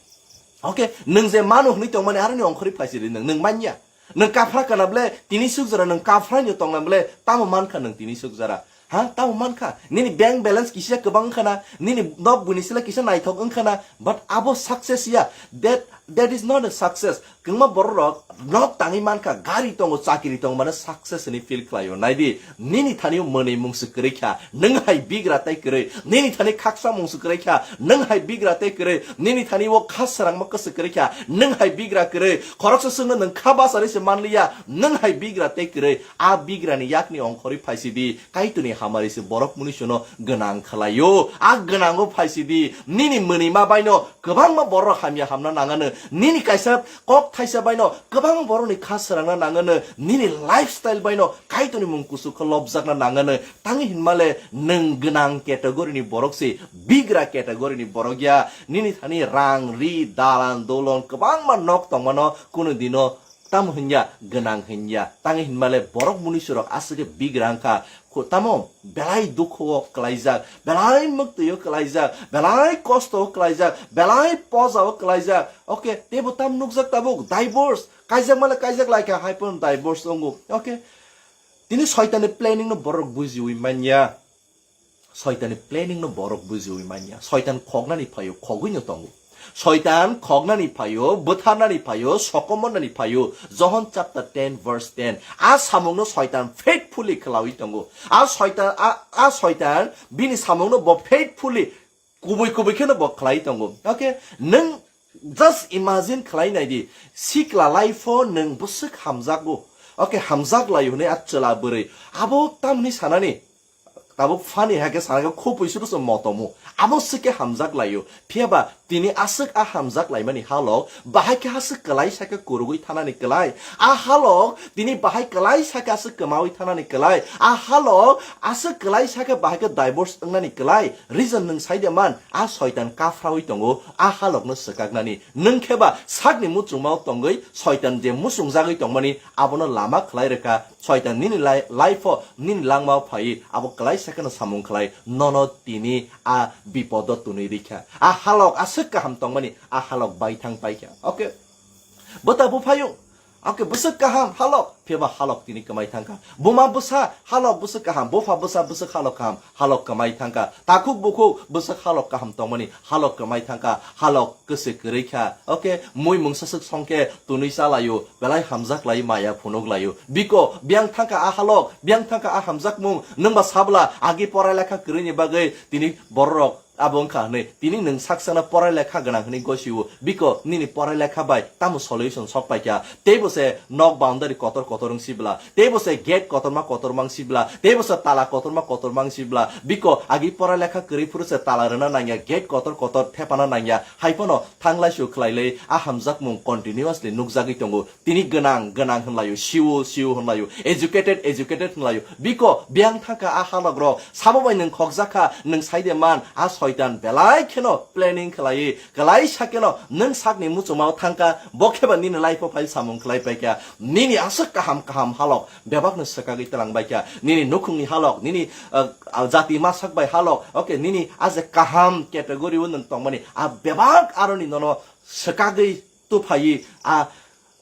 Okay, nwng je mano hwnwi tongmani aroni ongkhorwi phaisidi nwng, nwng manya. Nwng kaphra kana ble, tini suk jora nwng kaphra ni tongna ble, tamo mankha nwng tini suk jora? Ha, tamo mankha? Nini bank balance kisa kwbang wngkha na, nini nok buini sila kisa naithok wngkha na, but abo success ya. That, that is not a success. Kwbangma borok rok nok tangwi mankha, gari tongo, chakiri tongo, mane success hwnwi feel khlaio. Naidi, nini thani o mwnwi mung se kwrwi kha, nwng hai bigra tei kwrwi. Nini thani khaksa mung se kwrwi kha, nwng hai bigra tei kwrwi. Nini thani o kha srangma kwswk kwrwi kha, nwng hai bigra kwrwi. Khoroksa swngno nwng kha bachari se manliya, nwng hai bigra tei kwrwi. A bigrani yakni ongkhorwi phaisidi, Kaitorni hamari se borok muni suno gwnang khlaio. A gwnango phaisidi, nini mwnima baino kwbangma borok hamya hamna nangano, nini kaisa kok thaisa baino kwbangma borokni kha srangna nangano, nini lifestyle baino Kaitorni mung kusu khe lobjakna nangano. Tangwi hinmale nwng gwnang category ni borok se, bigra category ni borok ya. Nini thani rang, ri, dalan, dolon, kwbangma nok tongmano, kunu dino tamo hinya, gwnang hinya. Tangwi hinmale borok muni surok aswk khe bigra wngkha. Kho-, tamo belai dukhu o kwlaijak, belai mwktwi o kwlaijak, belai kosto o kwlaijak, belai poja o kwlaijak. Okay, teibo tam nukjak tabuk, divorce. Kaijak male kaijak laikha, hai phano divorce wngo. Okay. Tini soitanni planning no borok bujiwi manya. Soitanni planning no borok bujiwi manya. Soitan khoknani phaio, khogwi no tongo. Soitan khoknani phaio, bwtharnani phaio, sokomornani phaio. Johon chapter ten verse ten. A samungno soitan faithfully khwlawi tongo. A soitan, a, a soitan bini samungno bo faithfully kubui kubui kheno bo khlai tongo. Okay, nwng just imagine khlai nai di, sikla life o nwng bwswk hamjakgo. Okay, hamjak lai hwnwi a chwla bwrwi. Abo tamni sanani, tabuk funny hakhe sana khe khupui suru se motomu. Abo swkhe hamjak laio. Phiyaba tini aswk a hamjak laimani halok, bahai khe aswk kwlai sakhe kurugwi thanani kwlai. A halok tini bahai kwlai sakhe aswk kwmawi thanani kwlai. A halok aswk kwlai sakhe bahai khe divorce wngnani kwlai. Reason nwng sai de man, a soitan kaphrawi tongo, a halokno swkaknani. Nwng khe ba sakni muchungmao tongwi soitan je muchungjagwi tongmani, abono lama khlai rwkha. Soitan nini lai-, life o, nini langmao phaiwi abo kwlai sakeno samung khlai, nono tini a bipodo twnwi rikha. A halok aswk kaham tongmani, a halok baithang paikha. Okay. Bwta buphaiyung. Okay, bwswk kaham halok, phiyaba halok tini kwmai thangkha. Buma bwsa halok bwswk kaham, bupha bwsa bwswk halok kaham, halok kwmai thangkha. Takhuk bukhuk bwswk halok kaham tongmani, halok kwmai thangkha, halok kwswk kwrwi kha. Okay, mui mungsa swk songkhe twnwi chalaio, belai hamjak lai maya phunuk laio. Biko, biyang thangkha a halok, biyang thangkha a hamjakmung, nwngba sabla agi porai lekha kwrwini bagwi tini bororok abo wngkha hwnwi, tini nwng saksano porai lekha gwnang hwnwi gosio, biko nini porai lekha bai tamo solution sok paikha? Teibo se nok boundary kotor kotor wng sibla, teibo se gate kotorma kotorma wng sibla, teibo se tala kotorma kotorma wng sibla, biko agi porai lekha kwrwi phuru se tala rwna nangya, gate kotor kotor thepana nangya, hai phano thanglai su khlailai a hamjakmung continuously nukjagwi tongo. Tini gwnang, gwnang hwnlaio, siu, siu hwnlaio, educated, educated hwnlaio. Biko, biyang thangkha a halokrok. Sabo bai nwng khokjak kha, nwng sai de man, a soitan belai kheno planning khlaiwi, kwlaisa kheno nwng sakni muchungmao thangkha, bo khe ba nini life-o phai samung khlai paikha. Nini aswk kaham kaham halok bebakno swkagwi twlang baikha. Nini nukhungni halok, nini, uh, jati masak bai halok, okay, nini a je kaham category-o nwng tongmani, a bebak aroni nono swkagwi tuphaiwi a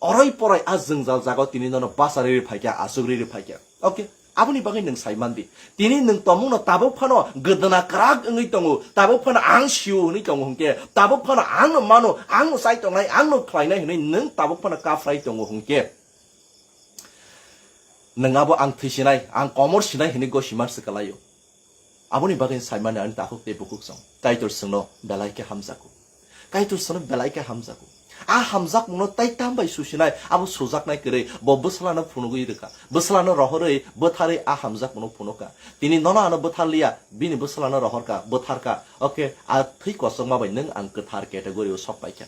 oroi poroi a jwngjal jaga tini nono basa riri phaikha, aswk riri phaikha. Okay, aboni bagwi nwng sai mandi. Tini nwng tongmungno tabuk phano gwdwna kwrak wngwi tongo, tabuk phano ang sio hwnwi tongo hwnkhe, tabuk phano angno mano, angno chai tongnai, angno khlainai hwnwi nwng tabuk phano kaphlai tongo hwnkhe, nwng abo ang thwi sinai, ang komor sinai hwnwi gosi man swkalaio. Aboni bagwi saimani ani takhuk tei bukhuk song. Kaitor chwngno belai khe hamjago. Kaitor chwngno belai khe hamjago. A hamjakmungno tai tam bai susinai, abo sujaknai kwrwi, bo bwsalano phunugwi rwkha. Bwsalano rohorwi, bwtharwi a hamjakmungno phunukha. Tini nono ano bwtharliya, bini bwsalano rohorkha, bwtharkha. Okay, a thwi kochokma bai nwng ang kwthar category-o sok paikha.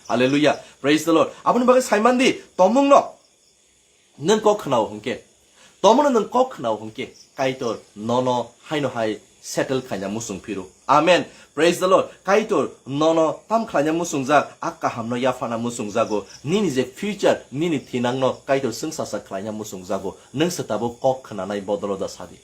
Hallelujah. Praise the Lord. Aboni bagwi saimandi, tomungno. Nwng kok khwnao hwnkhe, tomono nwng kok khwnao hwnkhe, Kaitor nono haino hai settle khaina muchung phiro. Amen. Praise the Lord. Kaitor nono tam khlaina muchungjak, a kahamno yaphana muchungjago. Nini je future, nini thinangno Kaitor chwngsacha khlaina muchungjago. Nwng se tabuk kok khwnanai bodolo da sadi.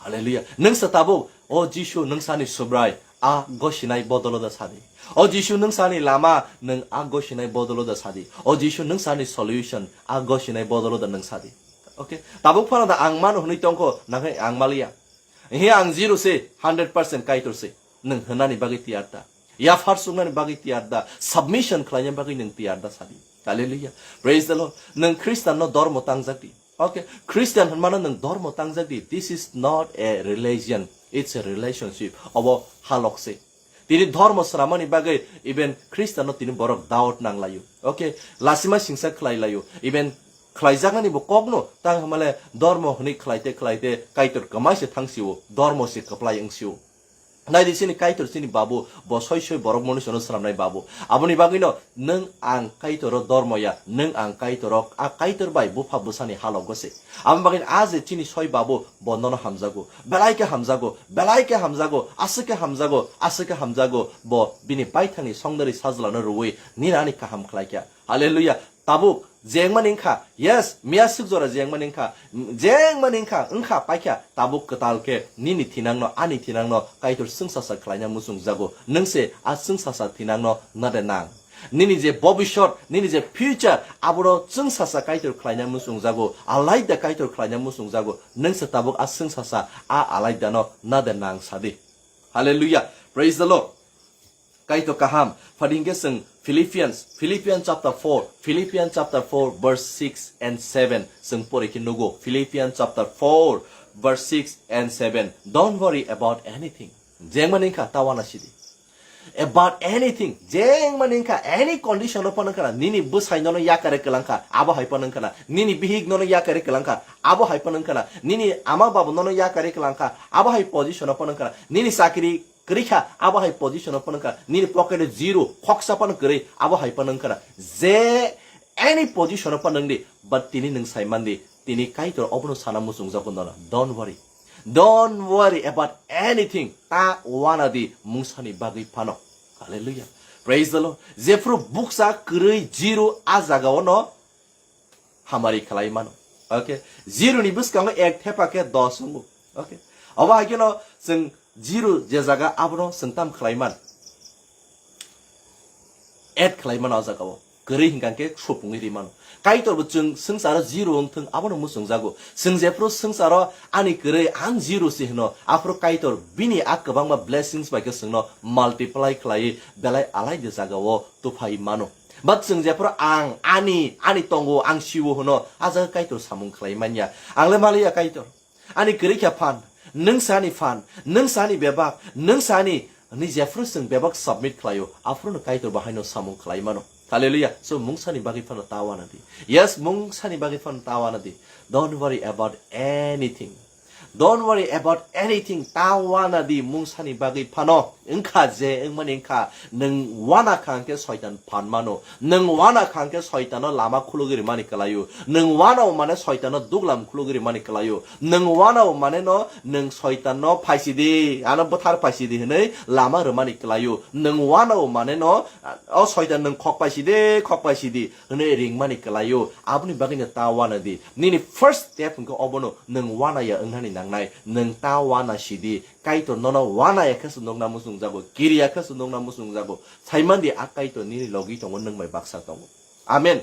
Hallelujah. Nwng se tabuk, "O Jisu, nwng sani Subrai," a gosinai bodolo da sadi. "O Jisu, nwng sani lama," nwng a gosinai bodolo da sadi. "O Jisu, nwng sani solution," a gosinai bodolo da nwng sadi. Okay? Tabuk phano da ang mano hwnwi tongkho, nakhai ang maliya. He ang zero se, hundred percent Kaitor se. Nwng hwnani bagwi tiyar da. Yaphar chuknani bagwi tiyar da. Submission khlaina bagwi nwng tiyar da sadi. Hallelujah. Praise the Lord. Nwng Khristanno dormo tangjak di. Okay, Christian hwnmano nwng dormo tangjak di. This is not a religion, it's a relationship. Obo halok se. Tini dormo swnamani bagwi even Christian no tini borok doubt nang laio. Okay, lasima singsa khlai laio. Even khlaijaknani bo kokno, tang hamale dormo hwnwi khlaite khlaite Kaitor kwmai se thang sio, dormo se kwplai wng sio. Naidi chini Kaitor chini Babu bo soi soi borok monisono swnamnai Babu. Aboni bagwino nwng ang Kaitoro dormo ya, nwng ang Kaitoro a Kaitor bai bupha bwsani halogo se. Aboni bagwino a je chini soi Babu bo nono hamjago, belai khe hamjago, belai khe hamjago, aswk khe hamjago, aswk khe hamjago, bo bini baithangni songdari sajlano rwui nini ani kaham khlaikha. Hallelujah. Tabuk jengmani wngkha, yes, miya suk jora jengmani wngkha, jengmani wngkha, wngkha paikha, tabuk kwtal khe nini thinangno, ani thinangno Kaitor chwngsasa khlaina muchungjago. Nwng se a chwngsasa thinangno nade nang. Nini je bobishot, nini je future, abono chwngsasa Kaitor khlaina muchungjago, alaida Kaitor khlaina muchungjago. Nwng se tabuk a chwngsasa, a alaidano nade nang sadi. Hallelujah. Praise the Lord. Kaitor kaham. Phadingke chwng Philippians, Philippians chapter four, Philippians chapter four, verse six and seven. Chwng pore khe nugo. Philippians chapter four, verse six and seven. Don't worry about anything. Jengmani wngkha ta wana sidi. About anything. Jengmani wngkha any condition o phano wngkha na. Nini bwsai nono yakare kwlangkha. Abo hai phano wngkha na. Nini bihik nono yakare kwlangkha. Abo hai phano wngkha na. Nini ama babu nono yakare kwlangkha. Abo hai position o phano wngkha na. Nini chakri kwrwi kha, abo hai position o phano wngkha, nini pocket o zero, khoksa phano kwrwi, abo hai phano wngkha na. Je any position o phano wngdi, but tini nwng sai mandi, tini Kaitor obono sana muchungjago nono. Don't worry. Don't worry about anything. Ta wana di mungsani bagwi phano. Hallelujah. Praise the Lord. Jephru buksa kwrwi zero a jaga o no hamari khlai mano. Okay. Zero ni bwskango ek thepa khe dos wngo. Okay. Obo hai kheno chwng zero je jaga abono chwng tam khlai man. Add khlai mano o jaga o. Kwrwi hinkha khe supungwi ri mano. Kaitor bo chwng swngcharo zero wng thung abono muchungjago. Chwng jephru swngcharo ani kwrwi ang zero se hwno, aphuru Kaitor bini a kwbangma blessings bai khe chwngno multiply khlaiwi belai alai de jaga o tuphai mano. But chwng jephru ang, ani, ani tongo, ang siwo hwno, a jaga Kaitor samung khlai manya. Ang le maliya Kaitor. Ani kwrwi kha phan, nwng sa ani phan, nwng sa ani bebak, nwng sa ani, ni jephru chwng bebak submit khlaio, aphuru no Kaitor bo haino samung khlai mano. Hallelujah. So mungsani bagwi phano ta wana di. Yes, mungsani bagwi phano ta wana di. Don't worry about anything. Don't worry about anything. Ta wana di mungsani bagwi phano. Wngkha je, wngmani wngkha. Nwng wana kha hwnkhe Soitan phan mano. Nwng wana kha hwnkhe Soitano lama khulugwi rimani kwlaio. Nwng wanao mane Soitano duglam khulugwi rimani kwlaio. Nwng wanao mane no nwng Soitanno phaisidi, ano bwthar phaisidi hwnwi lama rwmani kwlaio. Nwng wanao mane no, o Soitan nwng khok paisidi, khok paisidi hwnwi ringmani kwlaio. Aboni bagwino ta wana di. Nini first step hwnkhe obono nwng wanaya wngnani nangnai. Nwng ta wana sidi. Kaitor nono wanaya khe se nukna muchungjago, kiriya khe se nukna muchungjago. Saimandi a Kaitor nini logi tongo, nwng bai baksa tongo. Amen.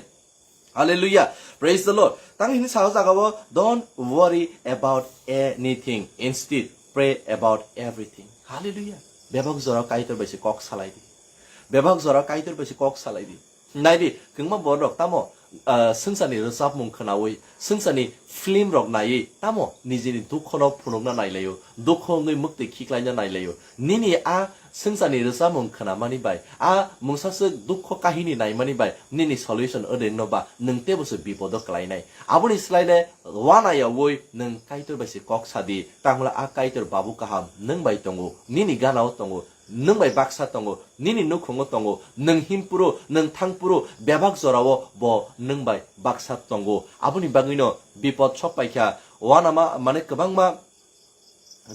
Hallelujah. Praise the Lord. Tang hini sao jaga o, don't worry about anything. Instead, pray about everything. Hallelujah. Bebak jora Kaitor bai se kok salai di. Bebak jora Kaitor bai se kok salai di. Naidi, kwbangma borok tamo, ah, swngcharni rwchapmung khwnaui, swngcharni film rok naiwi, tamo nijini dukhono phunukna nailaio, dukho wngwi mwktwi khiklaina nailaio. Nini a swngcharni rwchapmung khwnamani bai, a mungsaswk dukho kahini naimani bai, nini solution wdwngno ba, nwng teibo se bipodo kwlainai. Aboni swlaile wanayaui nwng Kaitor bai se kok sadi, tangla a Kaitor babu kaham nwng bai tongo, nini ganao tongo, nwng bai baksa tongo, nini nukhungo tongo, nwng himpuro, nwng thangpuro, bebak jorao bo nwng bai baksa tongo. Aboni bagwino bipod sok paikha, wanama, mane kwbangma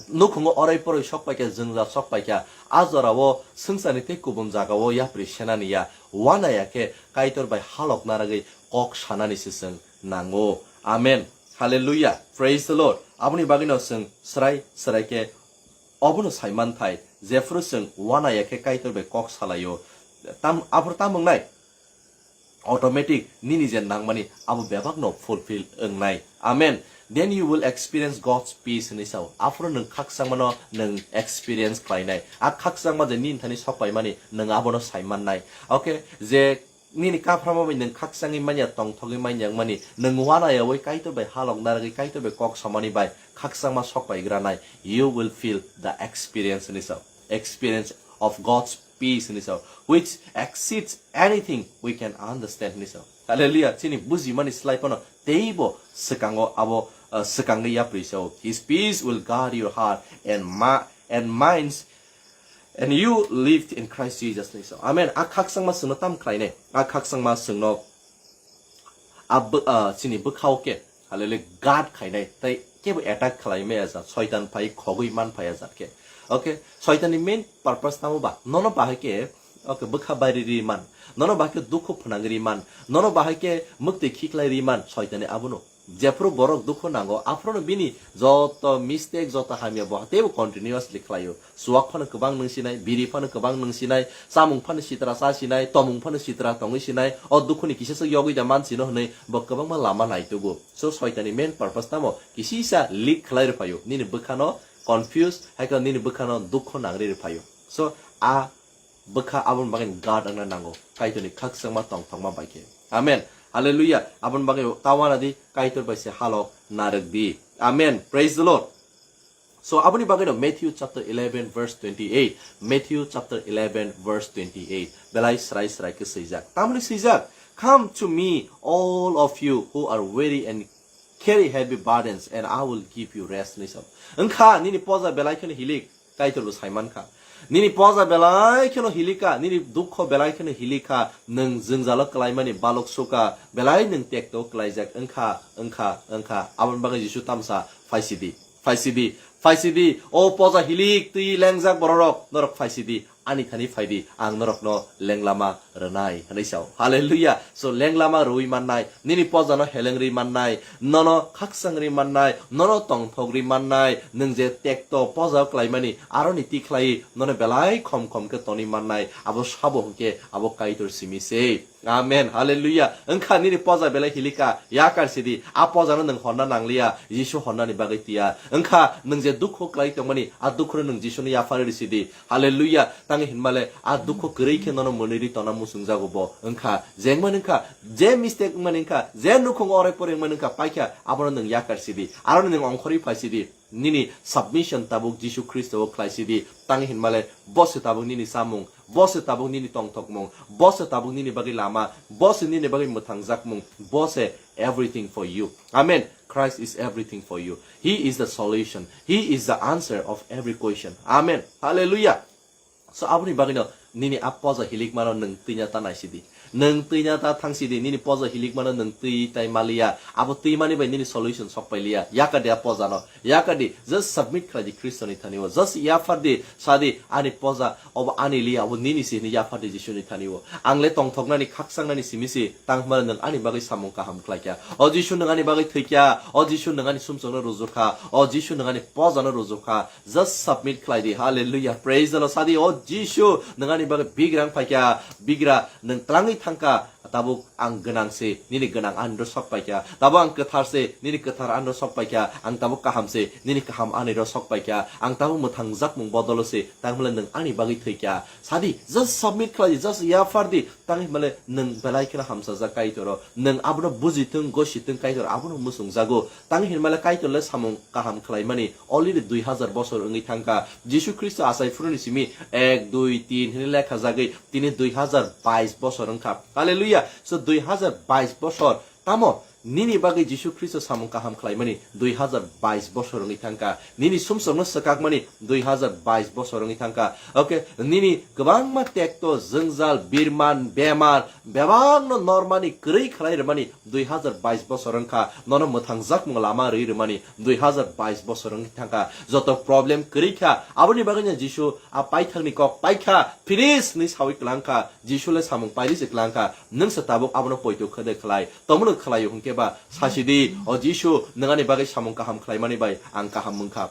nukhungo orai poroi sok paikha, jwngjal sok paikha, a jorao swngcharni tei kubun jagao yapri senani ya, wanaya khe Kaitor bai halok naragwi kok sanani se chwng nango. Amen. Hallelujah. Praise the Lord. Aboni bagwino chwng srai srai khe obono saimanthai, jephru chwng wanaya khe Kaitor bai kok salaio, tam, aphuru tam wngnai? Automatic nini je nangmani abo bebakno fulfill wngnai. Amen. Then you will experience God's peace hwnwi sao. Aphuru nwng khakchangmano nwng experience khlainai. A khakchangma je nini thani sokpaimani nwng abono saimannai. Okay, je nini kaphrama bai nwng khakchangwi manya, tongthogwi manya wngmani, nwng wanayaui Kaitor bai halok narwgwi Kaitor bai kok samani bai khakchangma sokpaigranai. You will feel the experience hwnwi sao. Experience of God's peace hinwi sao, which exceeds anything we can understand hinwi sao. Hallelujah. Chini bujimani slai phano teibo swkango abo, uh, swkangwi yapri sao. His peace will guard your heart and ma-, and minds, and you lived in Christ Jesus hinwi sao. Amen. A khakchangma chwngno tam khlainai. A khakchangma chwngno a bw-, ah, chini bwkhao khe, hallelujah, guard khainai, tei kebo attack khlai maya jat, Soitan phai khogwi man phaya jat khe. Okay, Soitanni main purpose tamo ba? Nono bahai khe, okay, bwkha bairi ri man, nono bahai khe dukhu phwnang ri man, nono bahai khe mwktwi khiklai ri man, Soitanni abono. Jephuru borok dukhu nango, aphuru bini joto mistake, joto hamya bo teibo continuously khlaio. Chuwak phano kwbang nwng sinai, biri phano kwbang nwng sinai, chamung phano sitra cha sinai, tomung phano sitra tongwi sinai, o dukhuni kisa se yogwi da man sino hwnwi bo kwbangma lama naitugo. So, Soitanni main purpose tamo? Kisisa leak khlai rwphaio, nini bwkhano confuse, hai khe nini bwkhano dukho nangri rwphaio. So, a bwkha aboni bagwi guard wngna nango, Kaitorni khakchangma tongthokma bai khe. Amen. Hallelujah. Aboni bagwi tawana di, Kaitor bai se halok narwk di. Amen. Praise the Lord. So, aboni bagwi no Matthew chapter eleven verse twenty-eight. Matthew chapter eleven verse twenty-eight. Belai srai srai khe swijak. Tamoni swijak, "Come to me, all of you who are weary and carry heavy burdens, and I will give you rest," hinwi sao. Wngkha nini poja belai kheno hilik, Kaitor bo saimankha. Nini poja belai kheno hilika, nini dukho belai kheno hilika, nwng jwngjalo kwlaimani balok suka, belai nwng tekto kwlaijak wngkha, wngkha, wngkha. Aboni bagwi Jisu tamsa phaisidi. Phaisidi, phaisidi, o poja hilik twi lengjak bororok, norok phaisidi, ani thani phaidi, ang norokno lenglama rwnai, hwnwi sao. Hallelujah. So, lenglama rwui mannai, nini pojano heleng rwi mannai, nono khakchang rwi mannai, nono tongthok rwi mannai, nwng je tekto poja klaimani, aroni tikhlai nono belai khom khom khe toni mannai, abo sabo hwnkhe abo Kaitor simi se. Amen. Hallelujah. Wngkha nini poja belai hilika, yakar sidi. A pojano nwng honna nangliya, Jisu honnani bagwi tiya. Wngkha nwng je dukhu klai tongmani, a dukhuno nwng Jisuni yaphar ri sidi. Hallelujah. Tangwi hinmale, a dukhu kwrwi khe nono mwnwi ri tona muchungjago bo. Wngkha, jengmani wngkha, je mistake wngmani wngkha, je nukhung orai pore wngmani wngkha, paikha, abono nwng yakar sidi. Aro nwng ongkhorwi phai sidi. Nini submission tabuk Jisu Khristo o khlai sidi. Tangwi hinmale, bo se tabuk nini chamung. Bo se tabuk nini tongthokmung, bo se tabuk nini bagwi lama, bo se nini bagwi mwthangjakmung, bo se everything for you. Amen. Christ is everything for you. He is the solution. He is the answer of every question. Amen. Hallelujah. So, aboni bagwino nini a poja hilikmano nwng twina ta naisidi. Nwng twina ta thangsidi, nini poja hilikmano nwng twi tai maliya. Abo twimani bai nini solution sokpailiya. Yakadi a pojano. Yakadi, just submit khlaidi Khristoni thani o. Just yaphardi, sadi, ani poja, obo ani liya, obo nini si hini yaphardi Jisuni thani o. Ang le tongthoknani, khaksangnani simi si, tang hwnba nwng ani bagwi samung kaham khlaikha. O Jisu, nwng ani bagwi thwikha. O Jisu, nwng ani sumsokno rujukha. O Jisu, nwng ani pojano rujukha. Just submit khlaidi. Hallelujah. Praise the Lord. Sadi, o Jisu, nwng ani bagwi bigra wng phaikha. Bigra, nwng twlangwi thangkha. Tabuk ang gwnang se, nini gwnang ani ro sok paikha. Tabuk ang kwthar se, nini kwthar ani ro sok paikha. Ang tabuk kaham se, nini kaham ani ro sok paikha. Ang tabuk mwthangjakmung bodolo se, tangmale nwng ani bagwi thwikha. Sadi, just submit khlai di, just yaphardi. Tang hinmale nwng belai kheno hamsajak Kaitoro. Nwng abono bujithwng, gosithwng Kaitor abono muchungjago. Tang hinmale Kaitor le samung kaham khlaimani already dui hazar bosor wngwi thangkha. Jisu Khristo achai phuruni simi ek, dui, tin hwnwi lekha jagwi tini dui hazar bais bosor wngkha. Hallelujah. So dui hazar bais bosor tamo nini bagwi Jisu Khristo samung kaham khlaimani dui hazar bais bosor wngwi thangkha. Nini sumsokno swkakmani dui hazar bais bosor wngwi thangkha. Okay, nini kwbangma tekto, jwngjal, birman, bemar, bebakno normani kwrwi khlai rwmani dui hazar bais bosor wngkha. Nono mwthangjakmung lama rwi rwmani dui hazar bais bosor wngwi thangkha. Joto problem kwrwi kha, aboni bagwino Jisu a paithakni kok paikha, "Finish" hwnwi sawi kwlangkha. Jisu le samung pairi se kwlangkha, nwng se tabuk abono poito khede khlai, tongmano khlaio hwnkhe ba sasidi, "O Jisu, nwng ani bagwi samung kaham khlaimani bai ang kaham wngkha.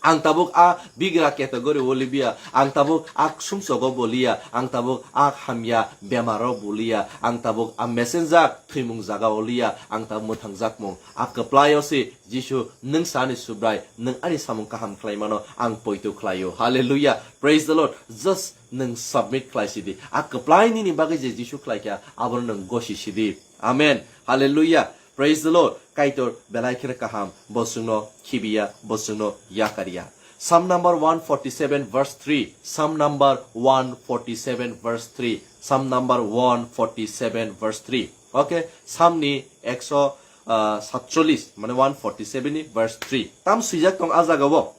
Ang tabuk a bigra category o libiya, ang tabuk a sumsogo bo liya, ang tabuk a hamya bemaro bo liya, ang tabuk a mesenjak thwimung jaga o liya, ang tabuk mwthangjakmung." A kwplaio se, "Jisu, nwng sa ani Subrai, nwng ani samung kaham khlaimano ang poito khlaio." Hallelujah. Praise the Lord. Just nwng submit khlai sidi. A kwplai nini bagwi je Jisu khlaikha, abono nwng gosi sidi. Amen. Hallelujah. Praise the Lord. Kaitor belai kheno kaham, bo chwngno khibiya, bo chwngno yakariya. Psalm number one forty-seven verse three. Psalm number one forty-seven verse three. Psalm number one forty-seven verse three. Okay, Psalm ni ekso satcholish, mane one forty-seven ni verse three. Tam swijak tong a jaga o.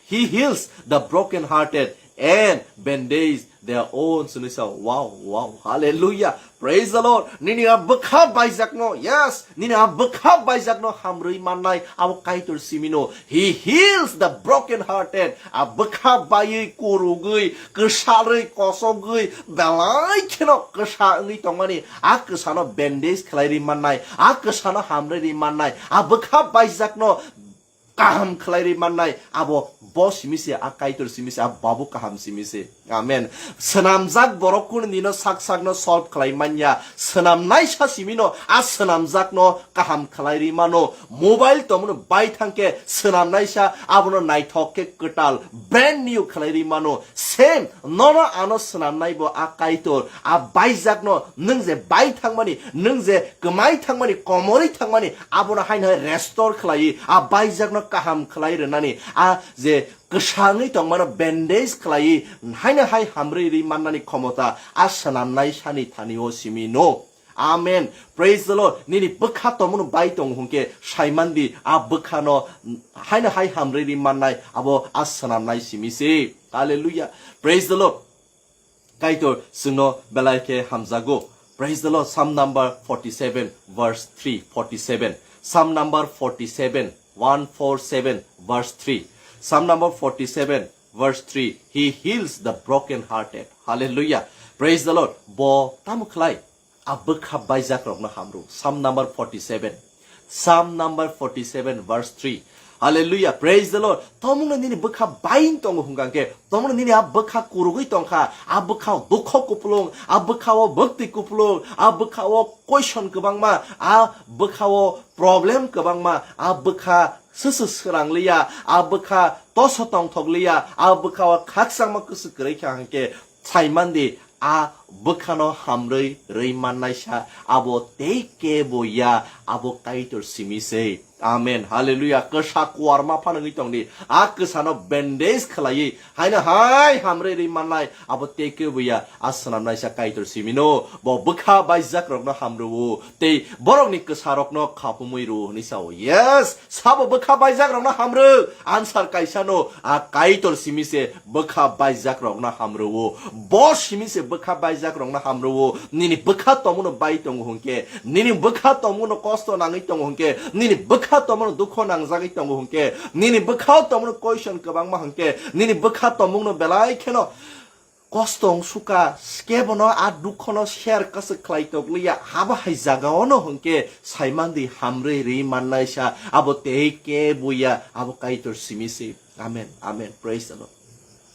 He heals the broken hearted and bandage their wounds. Hinwi sa, wow, wow, hallelujah. Praise the Lord. Nini a bwkha baijakno, yes, nini a bwkha baijakno hamrwi mannai abo Kaitor simino. He heals the broken hearted. A bwkha baiwi, kurugwi, kwsarwi, kosogwi, belai kheno kwsa wngwi tongmani, a kwsano bandage khlai ri mannai, a kwsano hamrwi ri mannai, a bwkha baijakno kaham khlai ri mannai, abo bo simi se, a Kaitor simi se, a babu kaham simi se. Amen. Swnamjak borok kunu dino sak sakno solve khlai manya. Swnamnaisa simino a swnamjakno kaham khlai ri mano. Mobile tongmano bai thangkhe swnamnaisa abono naithok khe kwtal brand new khlai ri mano. Same nono ano swnamnai bo a Kaitor, a baijakno nwng je bai thangmani, nwng je kwmai thangmani, komorwi thangmani, abono haino hai restore khlaiwi, a baijakno kaham khlai rwnani, a je kwsangwi tongmano bandage khlaiwi, haino hai hamrwi ri mannani khomota a swnamnaisani thani o simi no. Amen. Praise the Lord. Nini bwkha tongmano bai tongo hwnkhe saimandi a bwkhano haino hai hamrwi ri mannai abo a swnamnai simi se. Hallelujah. Praise the Lord. Kaitor chwngno belai khe hamjago. Praise the Lord. Psalm number forty-seven, verse three, forty-seven. Psalm number forty-seven, one four seven, verse three. Psalm number forty-seven, verse three. He heals the broken hearted. Hallelujah. Praise the Lord. Bo tamo khlai? A bwkha baijak rokno hamrw. Psalm number forty-seven. Psalm number forty-seven, verse three. Hallelujah. Praise the Lord. Tomungno nini bwkha bain tongo hwnkha khe, tomungno nini a bwkha kurugwi tongkha, a bwkha dukho kupulung, a bwkha o bwkti kupulung, a bwkha o question kwbangma, a bwkha o problem kwbangma, a bwkha swsw swrangliya, a bwkha toso tongthokliya, a bwkha o khakchangma kwswk kwrwi kha hwnkhe, saimandi a bwkhano hamrwi rwi mannaisa abo tei kebo ya, abo Kaitor simi se. Amen. Hallelujah. Kwsa kuarma phanangwi tongdi. A kwsano bandage khlaiwi haino hai hamrwi rwi mannai abo tei kebo ya, a swnamnaisa Kaitor simino. Bo bwkha baijak rokno hamrwo tei borokni kwsa rokno khapumwi rwo hwnwi sao. Yes. Sabo bwkha baijak rokno hamrw, answer kaisa no, a Kaitor simi se bwkha baijak rokno hamrwo. Bo simi se bwkha baijak rokno hamrwo. Nini bwkha tongmano bai tongo hwnkhe, nini bwkha tongmano kosto nangwi tongo hwnkhe, nini bwkha tongmano dukho nangjagwi tongo hwnkhe, nini bwkha tongmano question kwbangma hwnkhe, nini bwkha tongmano belai kheno kosto wng suka, skebono a dukhono share kwswk khlai tokliya, habo hai jagao no hwnkhe saimandi hamrwi rwi mannaisa, abo tei kebo ya, abo Kaitor simi se. Amen, amen, praise the Lord.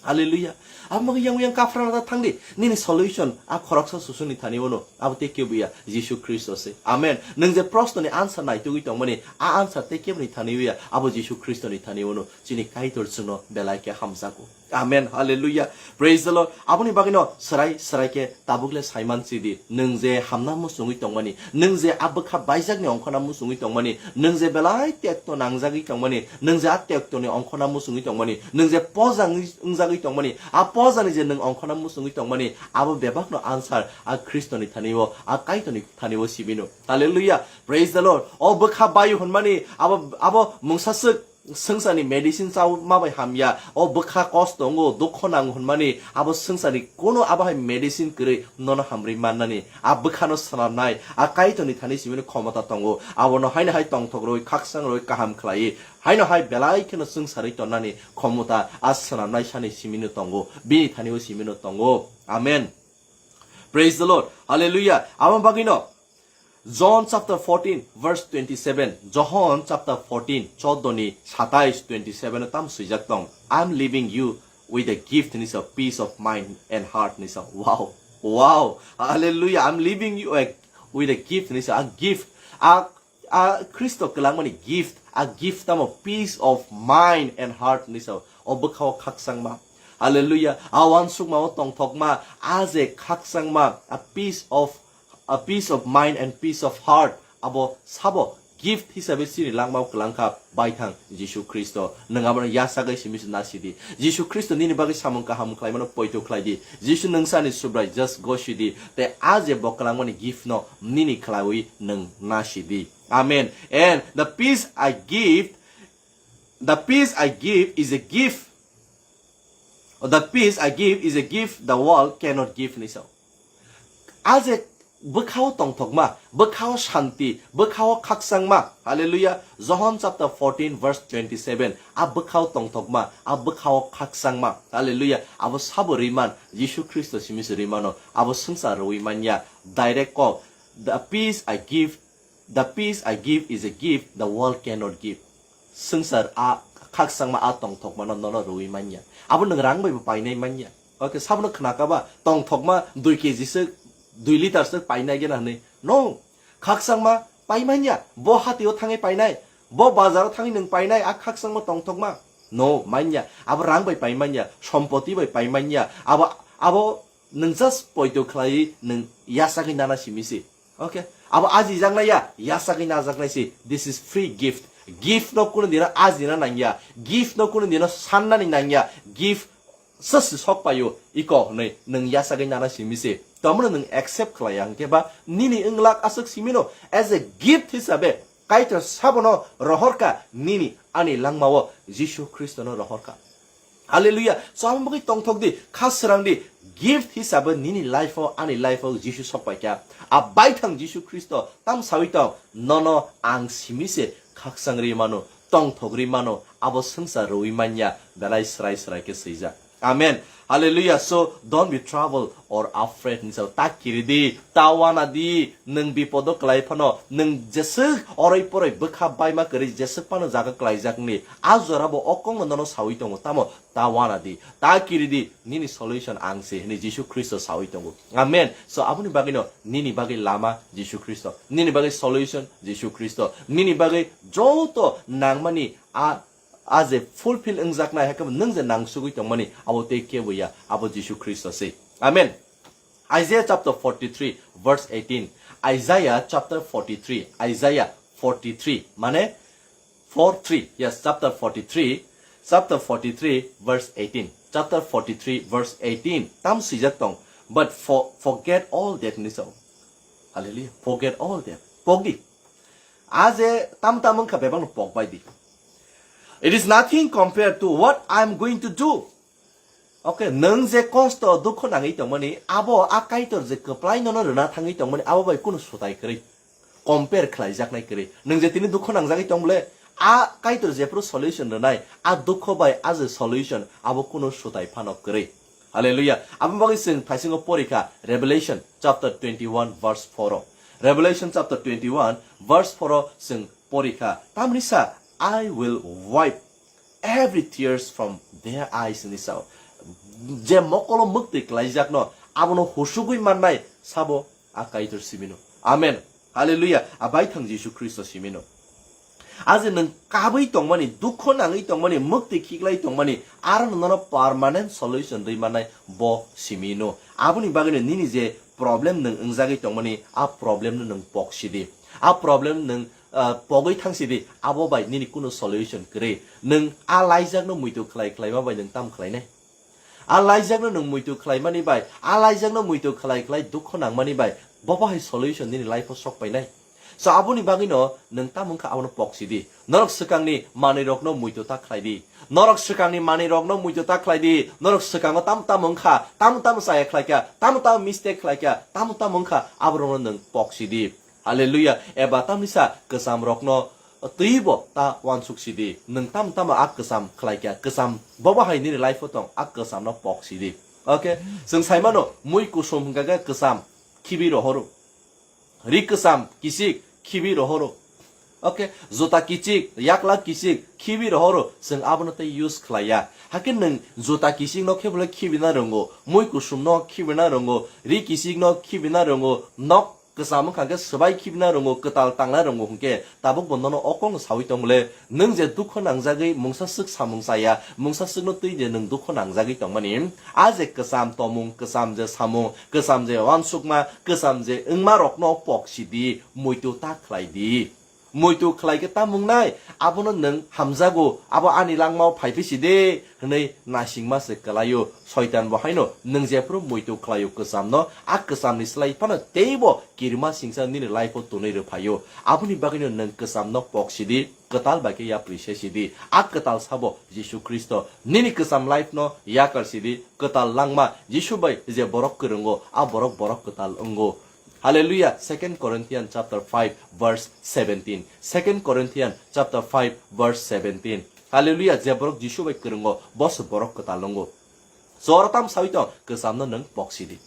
Hallelujah. Abo yang yang kaphrana da thangdi, nini solution a khoroksa susuni thani ono, abo tei kebo ya, Jisu Khristo se. Amen. Nwng je proshno ni answer naitugwi tongmani, a answer tei kebo ni thani ya, abo Jisu Khristo ni thani ono, chini Kaitor chwngno belai khe hamjago. Amen. Hallelujah. Praise the Lord. Aboni bagwino swrai swrai khe tabuk le saiman sidi. Nwng je hamna muchungwi tongmani, nwng je a bwkha baijakni ongkhorna muchungwi tongmani, nwng je belai tekto nangjagwi tongmani, nwng je a tektoni ongkhorna muchungwi tongmani, nwng je poja wng-, wngjagwi tongmani, a pojani je nwng ongkhorna muchungwi tongmani, abo bebakno answer a Khristoni thani-o, a Kaitorni thani-o sibino. Hallelujah. Praise the Lord. O bwkha bayu hwnmani abo, abo mungsaswk swngcharni medicine chauma bai hamya, o bwkha kosto wngo, dukho nango hwnmani, abo swngcharni kono abo hai medicine kwrwi nono hamrwi mannani, a bwkhano swnamnai, a Kaitorni thani simino khomota tongo, abono haino hai tongthok rwi, khakchang rwi, kaham khlaiwi, haino hai belai kheno swngcharwi tonnani khomota a swnamnai sani simino tongo, bini thani-o simino tongo. Amen. Praise the Lord. Hallelujah. Abo bagwino John chapter fourteen, verse twenty-seven. John chapter fourteen, choddo ni satais, twenty-seven o tam swijak tong. "I'm leaving you with a gift," ni sa, "peace of mind and heart," ni sa. Wow. Wow. Hallelujah. "I'm leaving you a, with a gift," ni sa, a gift. A, a Khristo kwlangmani gift. A gift tamo peace of mind and heart ni sa. O bwkhao khakchangma. Hallelujah. A wansukma o tongthokma. A je khakchangma. A peace of a peace of mind and peace of heart, abo sabo gift hisabe chini langmao kwlangkha baithang Jisu Khristo. Nwng abono yasagwi simi se nasidi. Jisu Khristo nini bagwi samung kaham khlaimano poito khlaidi. Jisu nwng sani Subrai, just gosidi. Tei a je bo kwlangmani gift no nini khlaiwi nwng nasidi. Amen. And the peace I give, the peace I give is a gift. The peace I give is a gift the world cannot give, hinwi sao. A je bwkhao tongthokma, bwkhao shanti, bwkhao khakchangma. Hallelujah. John chapter fourteen verse twenty-seven. A bwkhao tongthokma, a bwkhao khakchangma. Hallelujah. Abo sabo riman, Jisu Khristo simi se rimano. Abo swngchar rwi manya. Direct kok. The peace I give, the peace I give is a gift the world cannot give. Swngchar a khakchangma a tongthokmano nono rwi manya. Abo nwng rang bai bo painai manya. Okay, sabono khnakaba tongthokma dui K G swk, dui liter swk painai gena hwnwi. No, khakchangma paimanya. Bo hatio thangwi painai, bo bazaro thangwi nwng painai a khakchangma tongthokma. No, manya. Abo rang bai paimanya, sompoti bai paimanya. Abo, abo nwng just poito khlaiwi nwng yasagwi nana simi se. Okay? Abo ajijaknai ya, yasagwi najaknai se. This is free gift. Gift no kunu dino ajina nangya. Gift no kunu dino sannani nangya. Gift sasi sok paio, iko hwnwi nwng yasagwi nana simi se. Tomono nwng accept khlaiya hwnkhe ba nini wnglak aswk simino as a gift hisabe Kaitor sabono rohorkha nini ani langmao Jisu Khristono rohorkha. Hallelujah. So, amo bagwi tongthok di, kha srang di, gift hisabe nini life-o, ani life-o Jisu sokpaikha. A baithang Jisu Khristo tam sawi tong, nono ang simi se khakchang ri mano, tongthok ri mano, abo swngchar rwi manya, belai srai srai khe swijak. Amen. Hallelujah. So, don't be troubled or afraid hinwi sao. Ta kiri di, ta wana di, nwng bipodo kwlai phano, nwng jeswk oroi poroi bwkha baima kwrwi jeswk phano jaga kwlaijak ni. A jora bo o kok no nono sawi tongo. Tamo ta wana di, ta kiri di, nini solution ang se hinwi Jisu Khristo sawi tongo. Amen. So, aboni bagwi no nini bagwi lama Jisu Khristo, nini bagwi solution Jisu Khristo, nini bagwi joto nangmani a a je fulfill wngjaknai, hakhe nwng je nangsugwi tongmani, abo tei kebo ya, abo Jisu Khristo se. Amen. Isaiah chapter forty-three, verse eighteen. Isaiah chapter forty-three, Isaiah forty-three, mane four three, yes, chapter forty-three, chapter forty-three, verse eighteen. Chapter forty-three, verse eighteen. Tam swijak tong, but for, forget all that hinwi sao. Hallelujah. Forget all that. Pokdi. A je tam tam wngkha bebakno pokbai di. It is nothing compared to what I am going to do. Okay, nwng je kosto dukho nangwi tongmani, abo a Kaitor je kwplai nono rwna thangwi tongmani, abo bai kunu sutai kwrwi, compare khlaijaknai kwrwi. Nwng je tini dukho nangjagwi tong bole, a Kaitor jephru solution rwnai, a dukho bai a je solution, abo kunu sutai phano kwrwi. Hallelujah. Aboni bagwi chwng thaisingo porikha Revelation chapter twenty-one verse four o. Revelation chapter twenty-one verse four o chwng porikha. Tamni sa, "I will wipe every tears from their eyes," hinwi sao. Je mokolo mwktwi kwlaijakno, abono husugwi mannai sabo a Kaitor simino. Amen. Hallelujah. A baithang Jisu Khristo simino. A je nwng kabwi tongmani, dukho nangwi tongmani, mwktwi khiklai tongmani, aro nono permanent solution rwi mannai bo simino. Aboni bagwino nini je problem nwng wngjagwi tongmani, a problem no nwng poksidi. A problem nwng, ah, pogwi thangsidi, abo bai nini kunu solution kwrwi. Nwng a laijakno muitu khlai khlaima bai nwng tam khlainai? A laijakno nwng muitu khlaimani bai, a laijakno muitu khlai khlai dukho nangmani bai, bo bahai solution nini life-o sok painai. So, aboni bagwino nwng tamo wngkha abono poksidi. Norok swkangni manwirokno muitu ta khlaidi. Norok swkangni manwirokno muitu ta khlaidi. Norok swkango tamo tamo wngkha, tamo tamo chaya khlaikha, tamo tamo mistake khlaikha, tamo tamo wngkha, aborokno nwng poksidi. Hallelujah. Eba tamni sa kwcham rokno twibo ta uansuk sidi. Nwng tam tamo a kwcham khlai kya, kwcham bobo hai nini life o tong, a kwcham no pok sidi. Okay? Chwng sai mano, mui kusom hwnkha khe kwcham khibi rohoro. Ri kwcham kisik khibi rohoro. Okay? Juta kichik, yakla kichik khibi rohoro. Chwng abono tei use khlai ya. Hakhe nwng juta kichik no khe bole khibi na rwngo, mui kusom no khibi na rwngo, ri kichik no khibi na rwngo, nok kwcham wngkha khe swbai khibina rwngo, kwtal tangna rwngo hwnkhe, tabuk bo nono o kokno saui tong le, nwng je dukho nangjagwi mungsa swk samung chaya, mungsa swkno twi je nwng dukho nangjagwi tongmani, a je kwcham tomung, kwcham je samung, kwcham je uansukma, kwcham je wngma rokno pok sidi, muitu ta khlai di. muitu khlai khe tamung nai, abono nwng hamjago, abo ani langmao phai phi si de, hwnwi naisingma se kwlaio. Soitan bo haino nwng jephru muitu khlaio kwchamno, a kwchamni slai phano teibo kirima singsa nini life-o tonwi rwphaio. Aboni bagwino nwng kwchamno pok sidi, kwtal bai khe yapri se sidi. A kwtal sabo Jisu Khristo. Nini kwcham life-no yakar sidi, kwtal langma Jisu bai je borok kwrwngo, a borok borok kwtal wngo. Hallelujah. Second Corinthians chapter five verse seventeen. Second Corinthians chapter five verse seventeen. Hallelujah. Je borok Jisu bai kwrwngo, bo se borok kwtal wngo. Jora tam sawi tong, kwchamno nwng pok sidi.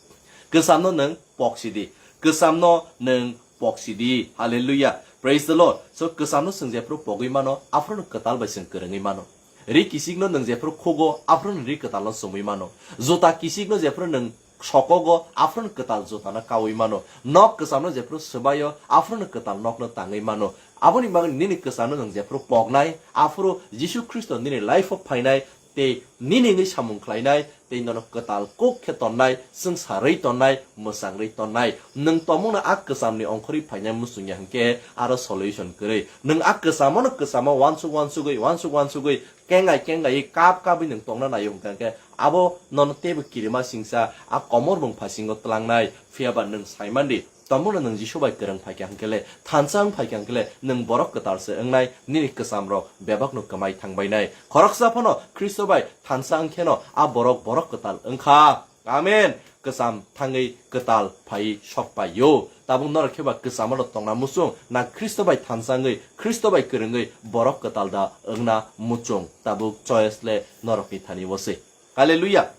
Kwchamno nwng pok sidi. Kwchamno nwng pok sidi. Hallelujah. Praise the Lord. So kwchamno chwng jephru pogwi mano, aphruno kwtal bai chwng kwrwngwi mano. Ri kisikno nwng jephru khugo, aphruno ri kwtalno chumwi mano. Juta kisikno jephru nwng sokogo, aphruno kwtal jutano kaui mano. Nok kwchamno jephru swbaio, aphruno kwtal nokno tangwi mano. Aboni bagwi nini kwchamno nwng jephru poknai, aphuru Jisu Khristo nini life-o phainai, tei nini wngwi samung khlainai, tei nono kwtal kuk khe tonnai, swngcharwi tonnai, mwchangwi tonnai. Nwng tongmungno a kwchamni ongkhorwi phainai muchungya hwnkhe aro solution kwrwi. Nwng a kwchamono kwchamo uansuk uansugwi, uansuk uansugwi, kengai kengai kap kapwi nwng tongna naio hwnkha hwnkhe abo nono teibo kirima singsa a komor bwng phasingo tlangnai. Phiyaba nwng saimandi, tongmungno nwng Jisu bai kwrwng phaikha hwnkhe le, thansa wng phaikha hwnkhe le, nwng borok kwtal se wngnai, nini kwchamrok bebakno kwmai thangbainai. Khoroksa phano Khristo bai thansa wngkheno a borok borok kwtal wngkha. Amen. Kwcham thangwi kwtal phai sokpaio. Tabuk norok kheba kwchamo tongna muchung, na Khristo bai thansangwi, Khristo bai kwrwngwi borok kwtal da wngna muchung. Tabuk choice le norokni thani o se. Hallelujah.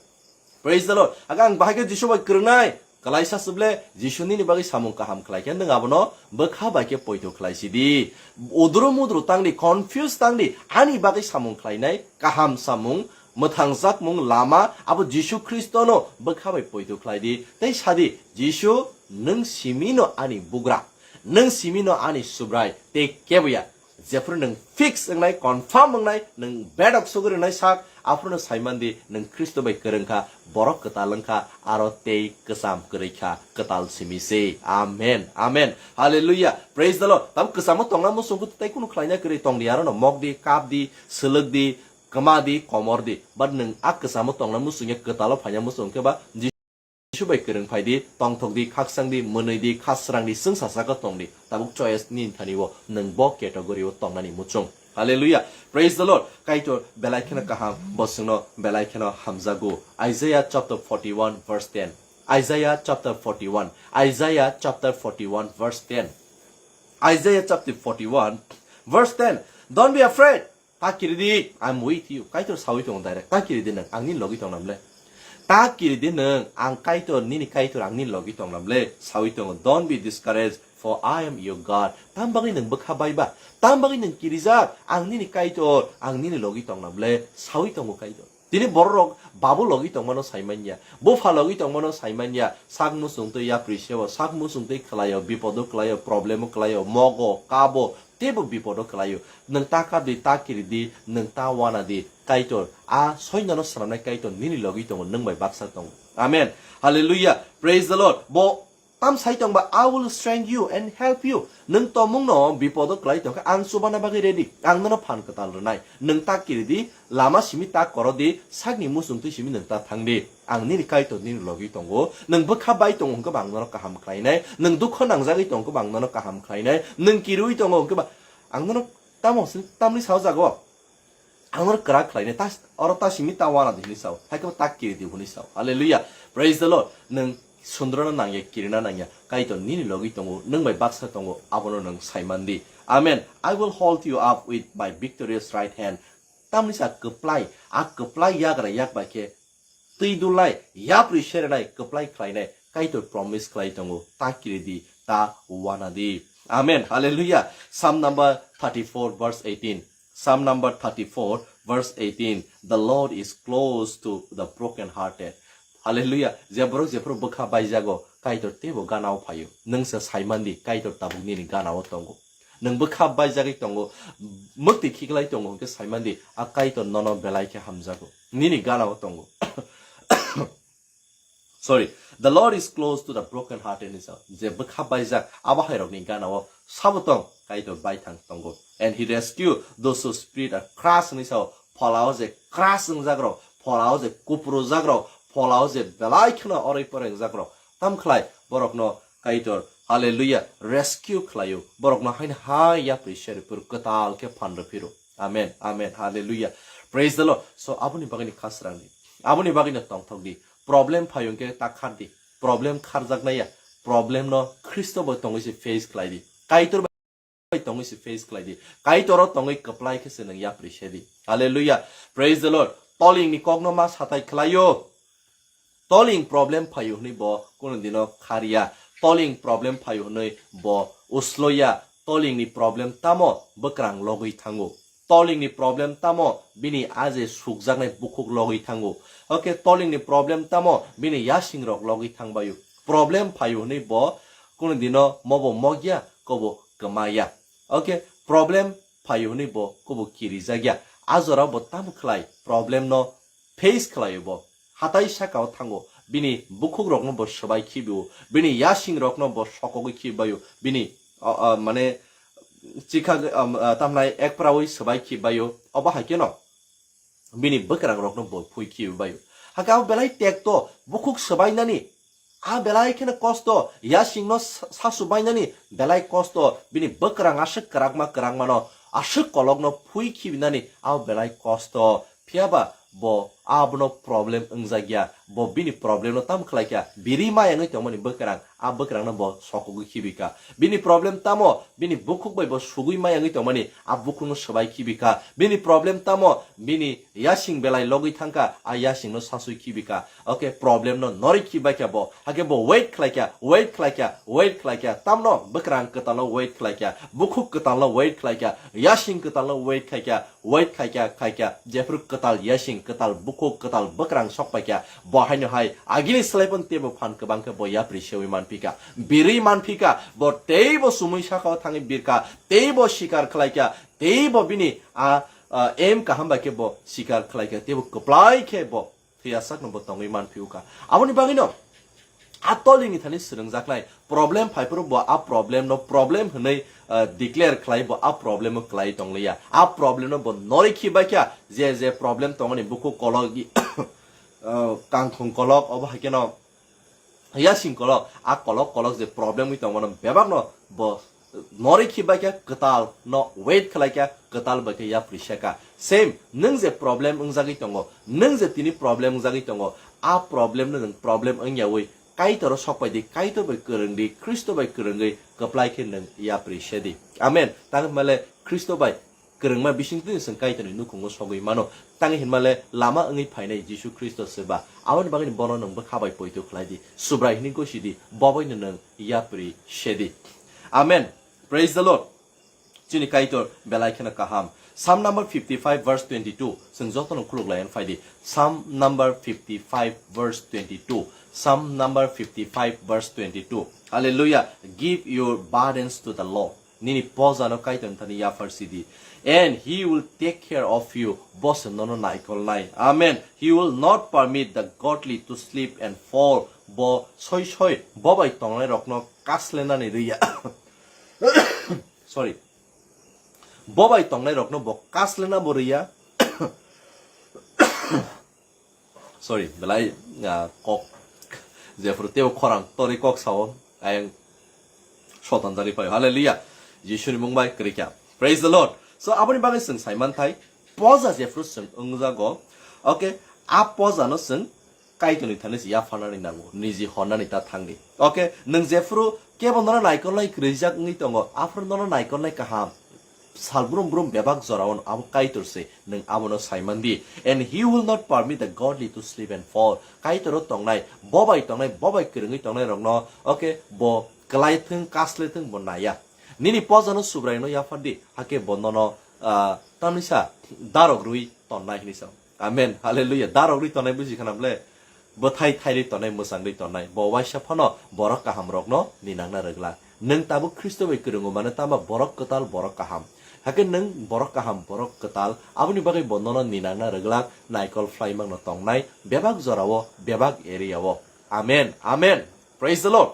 Praise the Lord. Aga ang bahai khe Jisu bai kwrwngnai. Kalaisa suble Jisu nini bagwi samung kaham khlai khe nwng abono bwkha bai khe poito khlai sidi. Udru mudru tangdi, confuse tangdi, ani bagwi samung khlainai kaham samung, mwthangjakmung lama abo Jisu Khristono bwkha bai poito khlai di. Tei sadi, Jisu, nwng simino ani bugra, nwng simino ani Subrai, tei keboya. Jephru nwng fix wngnai, confirm wngnai, nwng bedok sugwi rwnai sak, aphruno saimandi nwng Khristo bai kwrwngkha, borok kwtal wngkha, aro tei kwcham kwrwikha, kwtal simi se. Amen, amen, hallelujah, praise the Lord. Tabuk kwchamo tongna muchungkhe tei kunu khlaina kwrwi tongdi, arono mokdi, kapdi, swlwkdi, kwmadi, komordi. But nwng a kwchamo tongna muchungya, kwtalo phaina muchungkhe ba Jisu bai kwrwng phai di, tongthok di, khakchang di, mwnwi di, kha srang di, chwng sasaka tong di. Tabuk choice nini thani o, nwng bo category o tongnani muchung. Hallelujah. Praise the Lord. Kaitor belai kheno kaham, bo chwngno belai kheno hamjago. Isaiah chapter forty-one verse ten. Isaiah chapter forty-one. Isaiah chapter forty-one verse ten. Isaiah chapter forty-one verse ten. Don't be afraid. Ta kiri di, I'm with you. Kaitor sawi tongo direct. Ta kiri di nwng, ang nini logi tong namle. Ta kiri di nwng, ang Kaitor, nini Kaitor, ang nini logi tong namle. Sawi tongo, don't be discouraged, for I am your God. Tam bagwi nwng bwkha bai ba? Tam bagwi nwng kirijak? Ang nini Kaitor, ang nini logi tong namle. Sawi tongo Kaitor. Tini bororok babu logi tongmano saimanya, bupha logi tongmano saimanya, sak muchung twi yapri seo, sak muchung twi khlaio, bipodo khlaio, problemo khlaio, mogo, kabo, teibo bipodo khlaio. Nwng ta kap di, ta kiri di, nwng ta wana di, Kaitor, a soinano swnamnai Kaitor nini logi tongo, nwng bai baksa tongo. Amen. Hallelujah. Praise the Lord. Bo Tam sai tong ba, "I will strengthen you and help you." Nwng tomungno bipodo kwlai tong khe, ang chubana bagwi ready. Ang nono phan kwtal rwnai. Nwng ta kiri di, lama simi ta koro di, sakni muchung twi simi nwng ta thang di. Ang nini Kaitor nini logi tongo. Nwng bwkha bai tongo hwnkhe ba ang nono kaham khlainai. Nwng dukho nangjagwi tongo ba ang nono kaham khlainai. Nwng kiriui tongo hwnkhe ba ang nono tamo se tamni sao jago. Ang nono kwrak khlainai, ta, oro ta simi ta wana di hwnwi sao, hai khe bo ta kiri di hwnwi sao. Hallelujah. Praise the Lord. Nwng sundrona nangya, kirina nangya. Kaitor nini logi tongo, nwng bai baksa tongo, abono nwng saiman di. Amen. "I will hold you up with my victorious right hand." Tamni sa kwplai, a kwplai yagra yak bai khe twi dulnai, yapri serenai, kwplai khlainai, Kaitor promise khlai tongo, ta kiri di, ta wana di. Amen. Hallelujah. Psalm number thirty-four verse eighteen. Psalm number thirty-four verse eighteen. "The Lord is close to the broken hearted." Hallelujah. Je borok jephru bwkha baijago, Kaitor teibo gana o phaio. Nwng se saiman di, Kaitor tabuk nini gana o tongo. Nwng bwkha baijagwi tongo, mwktwi khiklai tongo hwnkhe saiman di, a Kaitor nono belai khe hamjago. Nini gana o tongo. Sorry, the Lord is close to the broken heart hinwi sao. Je bwkha baijak abo hairokni gana o sabo tong Kaitor baithang tongo. And he rescue those who spirit are crushed hinwi sao. Pholao je crush wngjak rok, pholao je kuprujak rok, pholao je belai kheno oroi poroi wngjak rok. Tam khlai borokno Kaitor, hallelujah, rescue khlaio. Borokno haino hai yapri seri phuru kwtal khe phan rw phiro. Amen, amen, hallelujah. Praise the Lord. So, aboni bagwino khasrang di. Aboni bagwino tongthok di. Problem phaio hwnkhe ta khar di. Problem kharjaknai ya. Problem no Khristo bai tongwi se face khlai di. Kaitor bai tongwi se face khlai di. Kaitor o tongwi kwplai khe se nwng yapri se di. Hallelujah. Praise the Lord. Toling ni kok no ma satai khlaio. Toling problem phaio hwnwi bo kuno dino kharya. Toling problem phaio hwnwi bo usloya. Toling ni problem tamo bwkrang logwi thango. Toling ni problem tamo bini a je sukjaknai bukhuk logwi thango. Oke, toling ni problem tamo bini yasing rok logwi thangbaio. Problem phaio hwnwi bo kuno dino mobo mogya, kobo kwmaya. Oke, problem phaio hwnwi bo kobo kirijakya. A jora bo tamo khlai problem no face khlaio bo. Hatai saka o thango, bini bukhuk rokno bo swbai khibio, bini yasing rokno bo sokogwi khibaio, bini, o, o, mane, chikha, um, uh, tamnai ekprawi swbai khibaio, obo hai kheno bini bwkrang rokno bo phui khibaio. Hake abo belai tekto, bukhuk swbainani, a belai kheno kosto, yasingno sa-, sasu bainani belai kosto, bini bwkrang aswk kwrakma kwrakmano, aswk kolokno phui khibinani abo belai kosto. Phiyaba bo abono problem wngjakya, bo bini problem no tamo khlaikha, biri mayangwi tongmani bwkrang, a bwkrang no bo sokogwi khibika. Bini problem tamo, bini bukhuk bai bo sugwi mayangwi tongmani, a bukhuk no swbai khibika. Bini problem tamo, bini yasing belai logwi thangkha, a yasing no saswi khibika. Oke, problem no norwi khibaikha bo, hake bo wait khlaikha, wait khlaikha, wait khlaikha. Tamno bwkrang kwtal no wait khlaikha, bukhuk kwtal no wait khlaikha, yasing kwtal no wait khlaikha. Wait khaikha, khaikha, jephru kwtal yasing, kwtal bukhuk, kwtal bwkrang sokpaikha, bo haino hai agini swlaiphano teibo phan kwbang khe bo yapri sewi manphika, birwi manphika, bo teibo sumui saka o thangwi birka, teibo sikar khlaikha, teibo bini a, a, aim kaham bai khe bo sikar khlaikha, teibo kwplai khe bo thwiyasak no bo tongwi manphio kha. Aboni bagwi no a tolini thani swrwngjaknai problem phaiphuru bo a problem no problem hwnwi, ah, declare khlai bo a problem o kwlai tongliya. A problem no bo norwi khibaikha, je je problem tongmani bukhuk kolok, ah, kangkhung kolok, obo hai kheno yasing kolok, a kolok kolok je problem wi tongmano bebak no bo norwi khibaikha, kwtal no wait khlaikha, kwtal bai khe yapri seka. Same, nwng je problem wngjagwi tongo, nwng je tini problem wngjagwi tongo, a problem no nwng problem wngyawi Kaitor o sokpai di, Kaitor bai kwrwng di, Khristo bai kwrwngwi kwplai khe nwng yapri se di. Amen. Tang hwnmale Khristo bai kwrwngma bisingtwi chwng Kaitorni nukhungo sogwi mano. Tang hinmale lama wngwi phainai Jisu Khristo se ba. Aboni bagwi bono nwng bwkha bai poito khlai di. Subrai hwnwi gosi di. Bo baino nwng yapri se di. Amen. Praise the Lord. Chini Kaitor belai kheno kaham. Psalm number fifty-five verse twenty-two. Chwng jotono khuluk lai phai di. Psalm number fifty-five verse twenty-two. Psalm number fifty-five verse twenty-two. Hallelujah. Give your burdens to the Lord. Nini poja no Kaitor thani yaphar sidi. And he will take care of you. Bo se nono naikolnai. Amen. He will not permit the godly to sleep and fall. Bo soi soi bo bai tongnai rokno kaslenani riya. Sorry. Bo bai tongnai rokno bo kaslena bo riya. Sorry, belai, ah, kok, jephru teibo khorang torwi kok sao, ayang sotan jani phaio. Hallelujah. Jisuni mung bai kwrwi kha. Praise the Lord. So, aboni bagwi chwng saiman thai, poja jephru chwng wngjago. Okay, a poja no chwng Kaitorni thani se yapharnani nango, niji honnani ta thangdi. Okay, nwng jephru kebo nono naikolnai kwrwijak wngwi tongo, aphuru nono naikolnai kaham. Sal brum brum bebak jorao abo Kaitor se, nwng abono saiman di. And he will not permit the godly to sleep and fall. Kaitor o tongnai, bo bai tongnai, bo bai kwrwngwi tongnai rokno, okay, bo kwlai thwng, kasle thwng bo naiya. Nini poja no Subrai no yaphar di, hake bo nono, ah, tamni sa darok rwi tonnai hinwi sa. Amen. Hallelujah. Darok rwi tongnai buji khana ble. Bwthai thairwi tongnai, mwchangwi tongnai. Bo waisa phano borok kaham rokno ninangna rwglak. Nwng tabuk Khristo bai kwrwngo mano tama borok kwtal, borok kaham. Hakhe nwng borok kaham, borok kwtal, aboni bagwi bo nono ninangna rwglak, naikol phlai mangno tongnai, bebak jorao, bebak area o. Amen. Amen. Praise the Lord.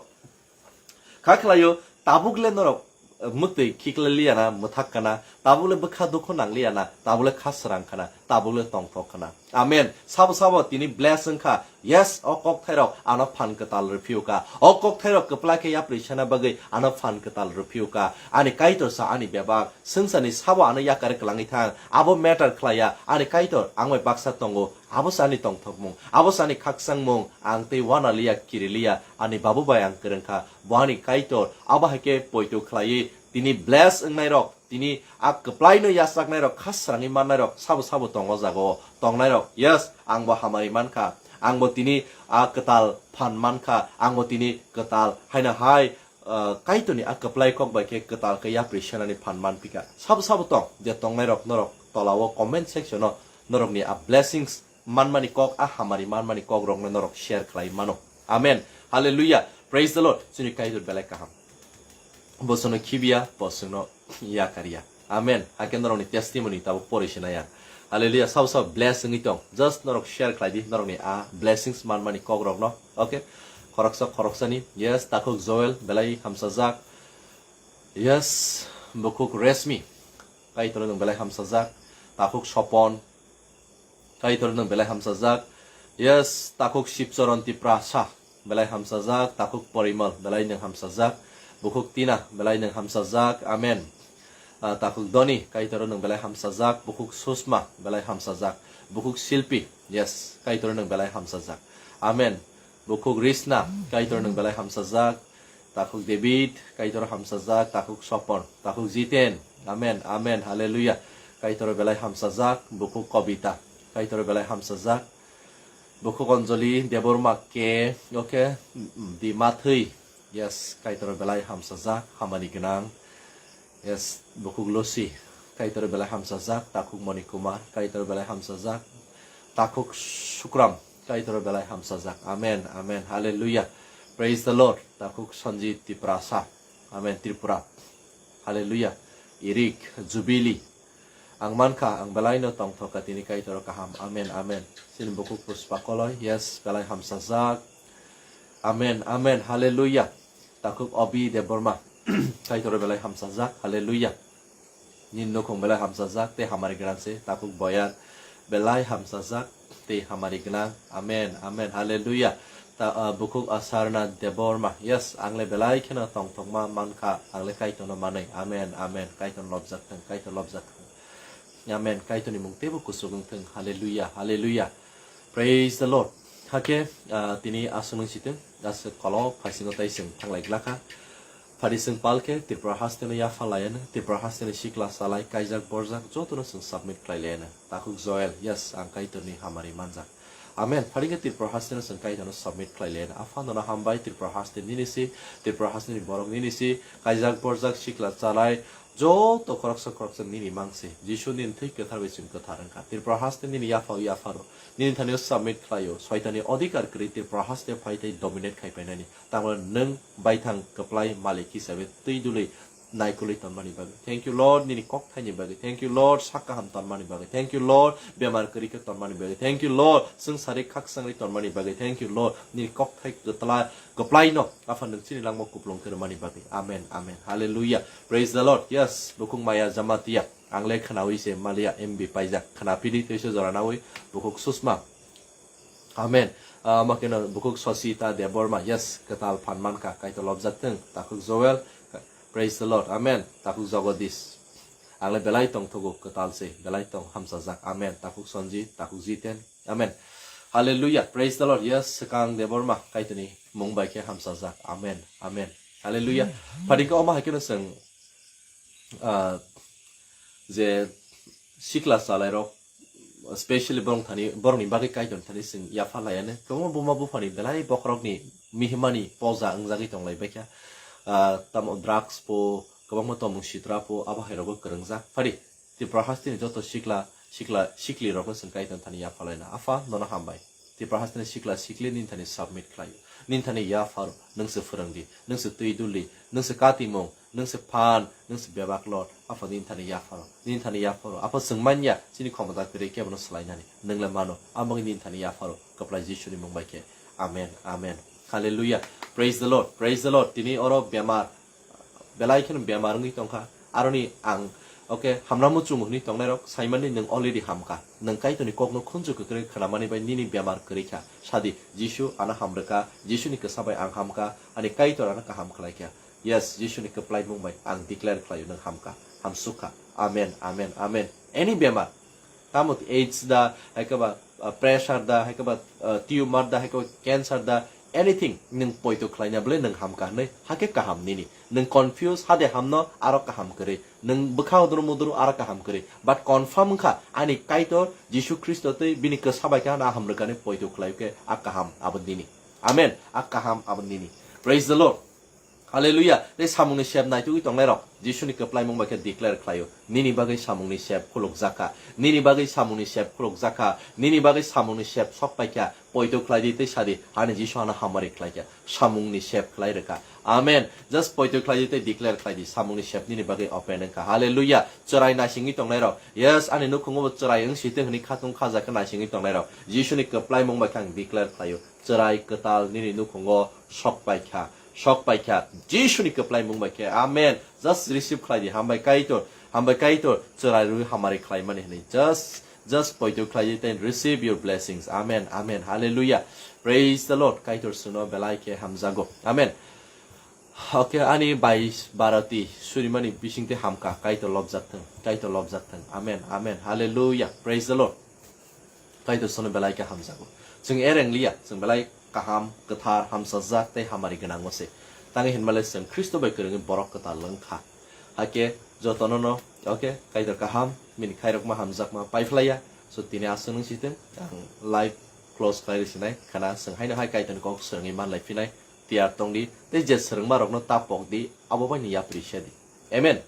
Kha khlaio, tabuk le norok, eh, mwtwi khiklai liya na, mwthak kana, tabuk le bwkha dukhu nang liya na, tabuk le kha srang kana, tabuk le tongthok kana. Amen. Sabo sabo tini bless wngkha. Yes, o kokthairok ano phan kwtal rwphiyuka. O kokthairok kwplai khe yapri sana bagwi ano phan kwtal rwphiyuka. Ani Kaitor sa ani bebak. Swngcharni sabo ano yakar kwlangwi thang. Abo matter khlaiya. Ani Kaitor ang bai baksa tongo. Abo se ani tongthokmung. Abo se ani khakchangmung. Ang tei uanaliya kiriliya. Ani babu bai ang kwrwngkha. Bo ani Kaitor. Abo hai khe poito khlaiwi tini bless wngnairok, tini a kwplaino yachaknairok, kha srangwi mannairok, sabo sabo tongo jago tongnairok. Yes, angbo hamari mankha. Angbo tini a kwtal phan mankha. Angbo tini kwtal haino hai, ah, Kaitorni a kwplai kok bai khe kwtal khe yapri senani phan manphika. Sabo sabo tong, je tongnairok norok tolao comment section o norokni a blessings manmani kok, a hamari manmani kok rokno norok share khlai mano. Amen. Hallelujah. Praise the Lord. Chini Kaitor belai kaham. Bo chwngno khibiya, bo chwngno yakarya. Amen. Hakhe norokni testimony tabo pori sinaya. Hallelujah. Sabo sabo bless wngwi tong. Just norok share khlai di norokni a blessings manmani kok rokno. Okay. Khoroksa khoroksani. Yes, takhuk Joel belai hamsajak. Yes, bukhuk Resmi. Kaitor nwng belai hamsajak. Takhuk Sopon. Kaitor nwng belai hamsajak. Yes, takhuk Sipchoron Tiprasa belai hamsajak. Takhuk Porimal belai nwng hamsajak. Bukhuk Tina belai nwng hamsajak. Amen. Ah, takhuk Doni, Kaitor nwng belai hamsajak. Bukhuk Susma belai hamsajak. Bukhuk Silpi, yes, Kaitor nwng belai hamsajak. Amen. Bukhuk Risna, Kaitor nwng belai hamsajak. Takhuk David, Kaitor hamsajak. Takhuk Sopon, takhuk Jiten. Amen, amen, hallelujah. Kaitor belai hamsajak. Bukhuk Kobita, Kaitor belai hamsajak. Bukhuk Anjali Debbarma ke, okay, di mathwi. Yes, Kaitor belai hamsajak, hamari gwnang. Yes, bukhuk Lucy, Kaitor belai hamsajak. Takhuk Moni Kumar, Kaitor belai hamsajak. Takhuk Sukram, Kaitor belai hamsajak. Amen, amen, hallelujah. Praise the Lord. Takhuk Sanjit Tiprasa. Amen, Tripura. Hallelujah. Irik, Jubilee. Ang mankha, ang belaino tongthokha tini Kaitor kaham. Amen, amen. Chini bukhuk Puspa Koloi, yes, belai hamsajak. Amen, amen, hallelujah. Takhuk Obi Debbarma, Kaitor belai hamsajak, hallelujah. Nini nukhung belai hamsajak, tei hamari gwnang se, takhuk Boyar belai hamsajak, tei hamari gwnang. Amen, amen, hallelujah. Ta, ah, bukhuk Asarna Debbarma, yes, ang le belai kheno tongthokma mankha, ang le Kaitorno manwi. Amen, amen, Kaitor lobjak thung, Kaitor lobjak thung. Amen, Kaitorni mung teibo kuchuk wng thung. Hallelujah, hallelujah. Praise the Lord. Hakhe, ah, tini aswk nung sitwng, aswk kolok phaisingo tai chwng thanglai glakha. Phari chwng palkhe Tripura hasteno yapha laiano, Tripura hasteni sikla salai kaijak borjak jotono chwng submit khlai laiano. Takhuk Joel, yes, ang Kaitorni hamari manjak. Amen. Phari khe Tripura hasteno chwng Kaitorno submit khlai laiano. Apha nono hambai, Tripura haste nini si, Tripura hasteni borok nini si, kaijak borjak sikla salai joto khoroksa khoroksa nini mangsi. Jisu nini thwi kwthar bai chwng kwthar wngkha. Tripura haste nini yapha o yapharo. Nini thani o submit khlaio. Soitani odhikar kwrwi Tripura haste phai tei dominate khai painani. Tamo nwng baithang kwplai malik hisabe twi dului naikolwi tonmani bagwi. Thank you, Lord, nini kokthaini bagwi. Thank you, Lord, sak kaham tonmani bagwi. Thank you, Lord, bemar kwrwi khe tonmani bagwi. Thank you, Lord, swngchari khakchangwi tonmani bagwi. Thank you, Lord, nini kokthai kwtla-, kwplaino, Apha, nwng chini langma kuplung khe rwmani bagwi. Amen, amen. Hallelujah. Praise the Lord. Yes, bukhuk Maya Jamatia. Ang le khnawi se maliya M B paijak. Khna pili tei se jora nawi bukhuk Susma. Amen. Ah, makino bukhuk Sosita Debbarma. Yes, kwtal phan mankha. Kaitor lobjak thung. Takhuk Joel. Praise the Lord. Amen. Takhuk Jagadish. Ang le belai tong thugo kwtal se. Belai tong hamsajak. Amen. Takhuk Sanjit. Takhuk Jiten. Amen. Hallelujah. Praise the Lord. Yes, swkang Debbarma. Kaitorni mung bai khe hamsajak. Amen. Amen. Hallelujah. Phadingkhe omo hai kheno chwng, ah, je sikla chalairok, specially borok thani, borokni bagwi Kaitor thani chwng yapha laiano. Kwbangma buma buphani belai bokhorokni mihimani poja wngjagwi tonglai baikha. Ah, tamo drugs po, kwbangma tongmung sitra po, abo hai rogo kwrwngjak. Phadi, Tripura hasteni joto sikla, sikla, sikli rokno chwng Kaitor thani yapha laina. Apha, nono hambai. Tripura hasteni sikla, sikli nini thani submit khlaio. Nini thani yapharo, nwng se phwrwng di, nwng se twi dul di, nwng se katimung, nwng se phan, nwng se bebak lot. Apha nini thani yapharo, nini thani yapharo. Apha chwng manya, chini khomota kwrwi kebono swlainani. Nwng le mano, amo nini thani yapharo. Kwplai Jisuni mung bai khe. Amen, amen. Hallelujah. Praise the Lord, praise the Lord. Tini oro bemar, belai kheno bemar wngwi tongkha. Aroni ang, okay, hamna muchung hwnwi tongnairok, saimani nwng already hamkha. Nwng Kaitorni kokno khunju kwkrwi khnamani bai nini bemar kwrwi kha. Sadi, Jisu ano hamrwkha, Jisuni kwsa bai ang hamkha, ani Kaitor ano kaham khlaikha. Yes, Jisuni kwplaimung bai ang declare khlaio nwng hamkha, hamsukha. Amen, amen, amen. Any bemar, tamo AIDS da, haikhe ba, uh, pressure da, haikhe ba, uh, tumor da, haikhe ba cancer da, anything nwng poito khlaina bwle nwng hamkha hwnwi, hakhe kaham nini. Nwng confuse, hade hamno aro kaham kwrwi. Nwng bwkha udru mudru aro kaham kwrwi. But confirm wngkha, ani Kaitor Jisu Khristo tei bini kwsa bai khe ano a hamrwkani poito khlaio khe a kaham abo nini. Amen. A kaham abo nini. Praise the Lord. Hallelujah. Tei samungni sep naitugwi tongnairok, Jisuni kwplaimung bai khe declare khlaio. Nini bagwi samungni sep khulukjakha. Nini bagwi samungni sep khulukjakha. Nini bagwi samungni sep sok paikha. Poito khlai di tei sadi, ani Jisu ano hamari khlaikha. Samungni sep khlai rwkha. Amen. Just poito khlai di tei declare khlai di. Samungni sep nini bagwi open wngkha. Hallelujah. Chwrai naisingwi tongnairok. Yes, ani nukhungo bo chwrai wng sitwng hwnwi khatung khajakhe naisingwi tongnairok. Jisuni kwplaimung bai khe ang declare khlaio. Chwrai kwtal nini nukhungo sok paikha, sok paikha, Jisuni kwplaimung bai khe. Amen. Just receive khlai di, hambai Kaitor, hambai Kaitor, chwrai rwi hamari khlaimani hwnwi. Just, just poito khlai di, then receive your blessings. Amen, amen, hallelujah. Praise the Lord. Kaitor chwngno belai khe hamjago. Amen. Okay, ani bai barati surimani bisingtwi hamkha, Kaitor lobjak thung, Kaitor lobjak thung. Amen, amen, hallelujah. Praise the Lord. Kaitor sono belai khe hamjago. Chwng er wng liya, chwng belai kaham, kwthar, hamsajak tei hamari gwnango se. Tangwi hinmale chwng Khristo bai kwrwngwi borok kwtal wng kha. Hakhe jotono no, okay, Kaitor kaham, bini khairokma hamjakma paiphlaiya. So tini aswk nung sitwng, ang live close khlai rw sinai khana, chwng haino hai Kaitorni kok swrwngwi manlai phinai tiyar tong di, tei je swrwngma rokno ta pok di, abo bai ni yapri se di. Amen.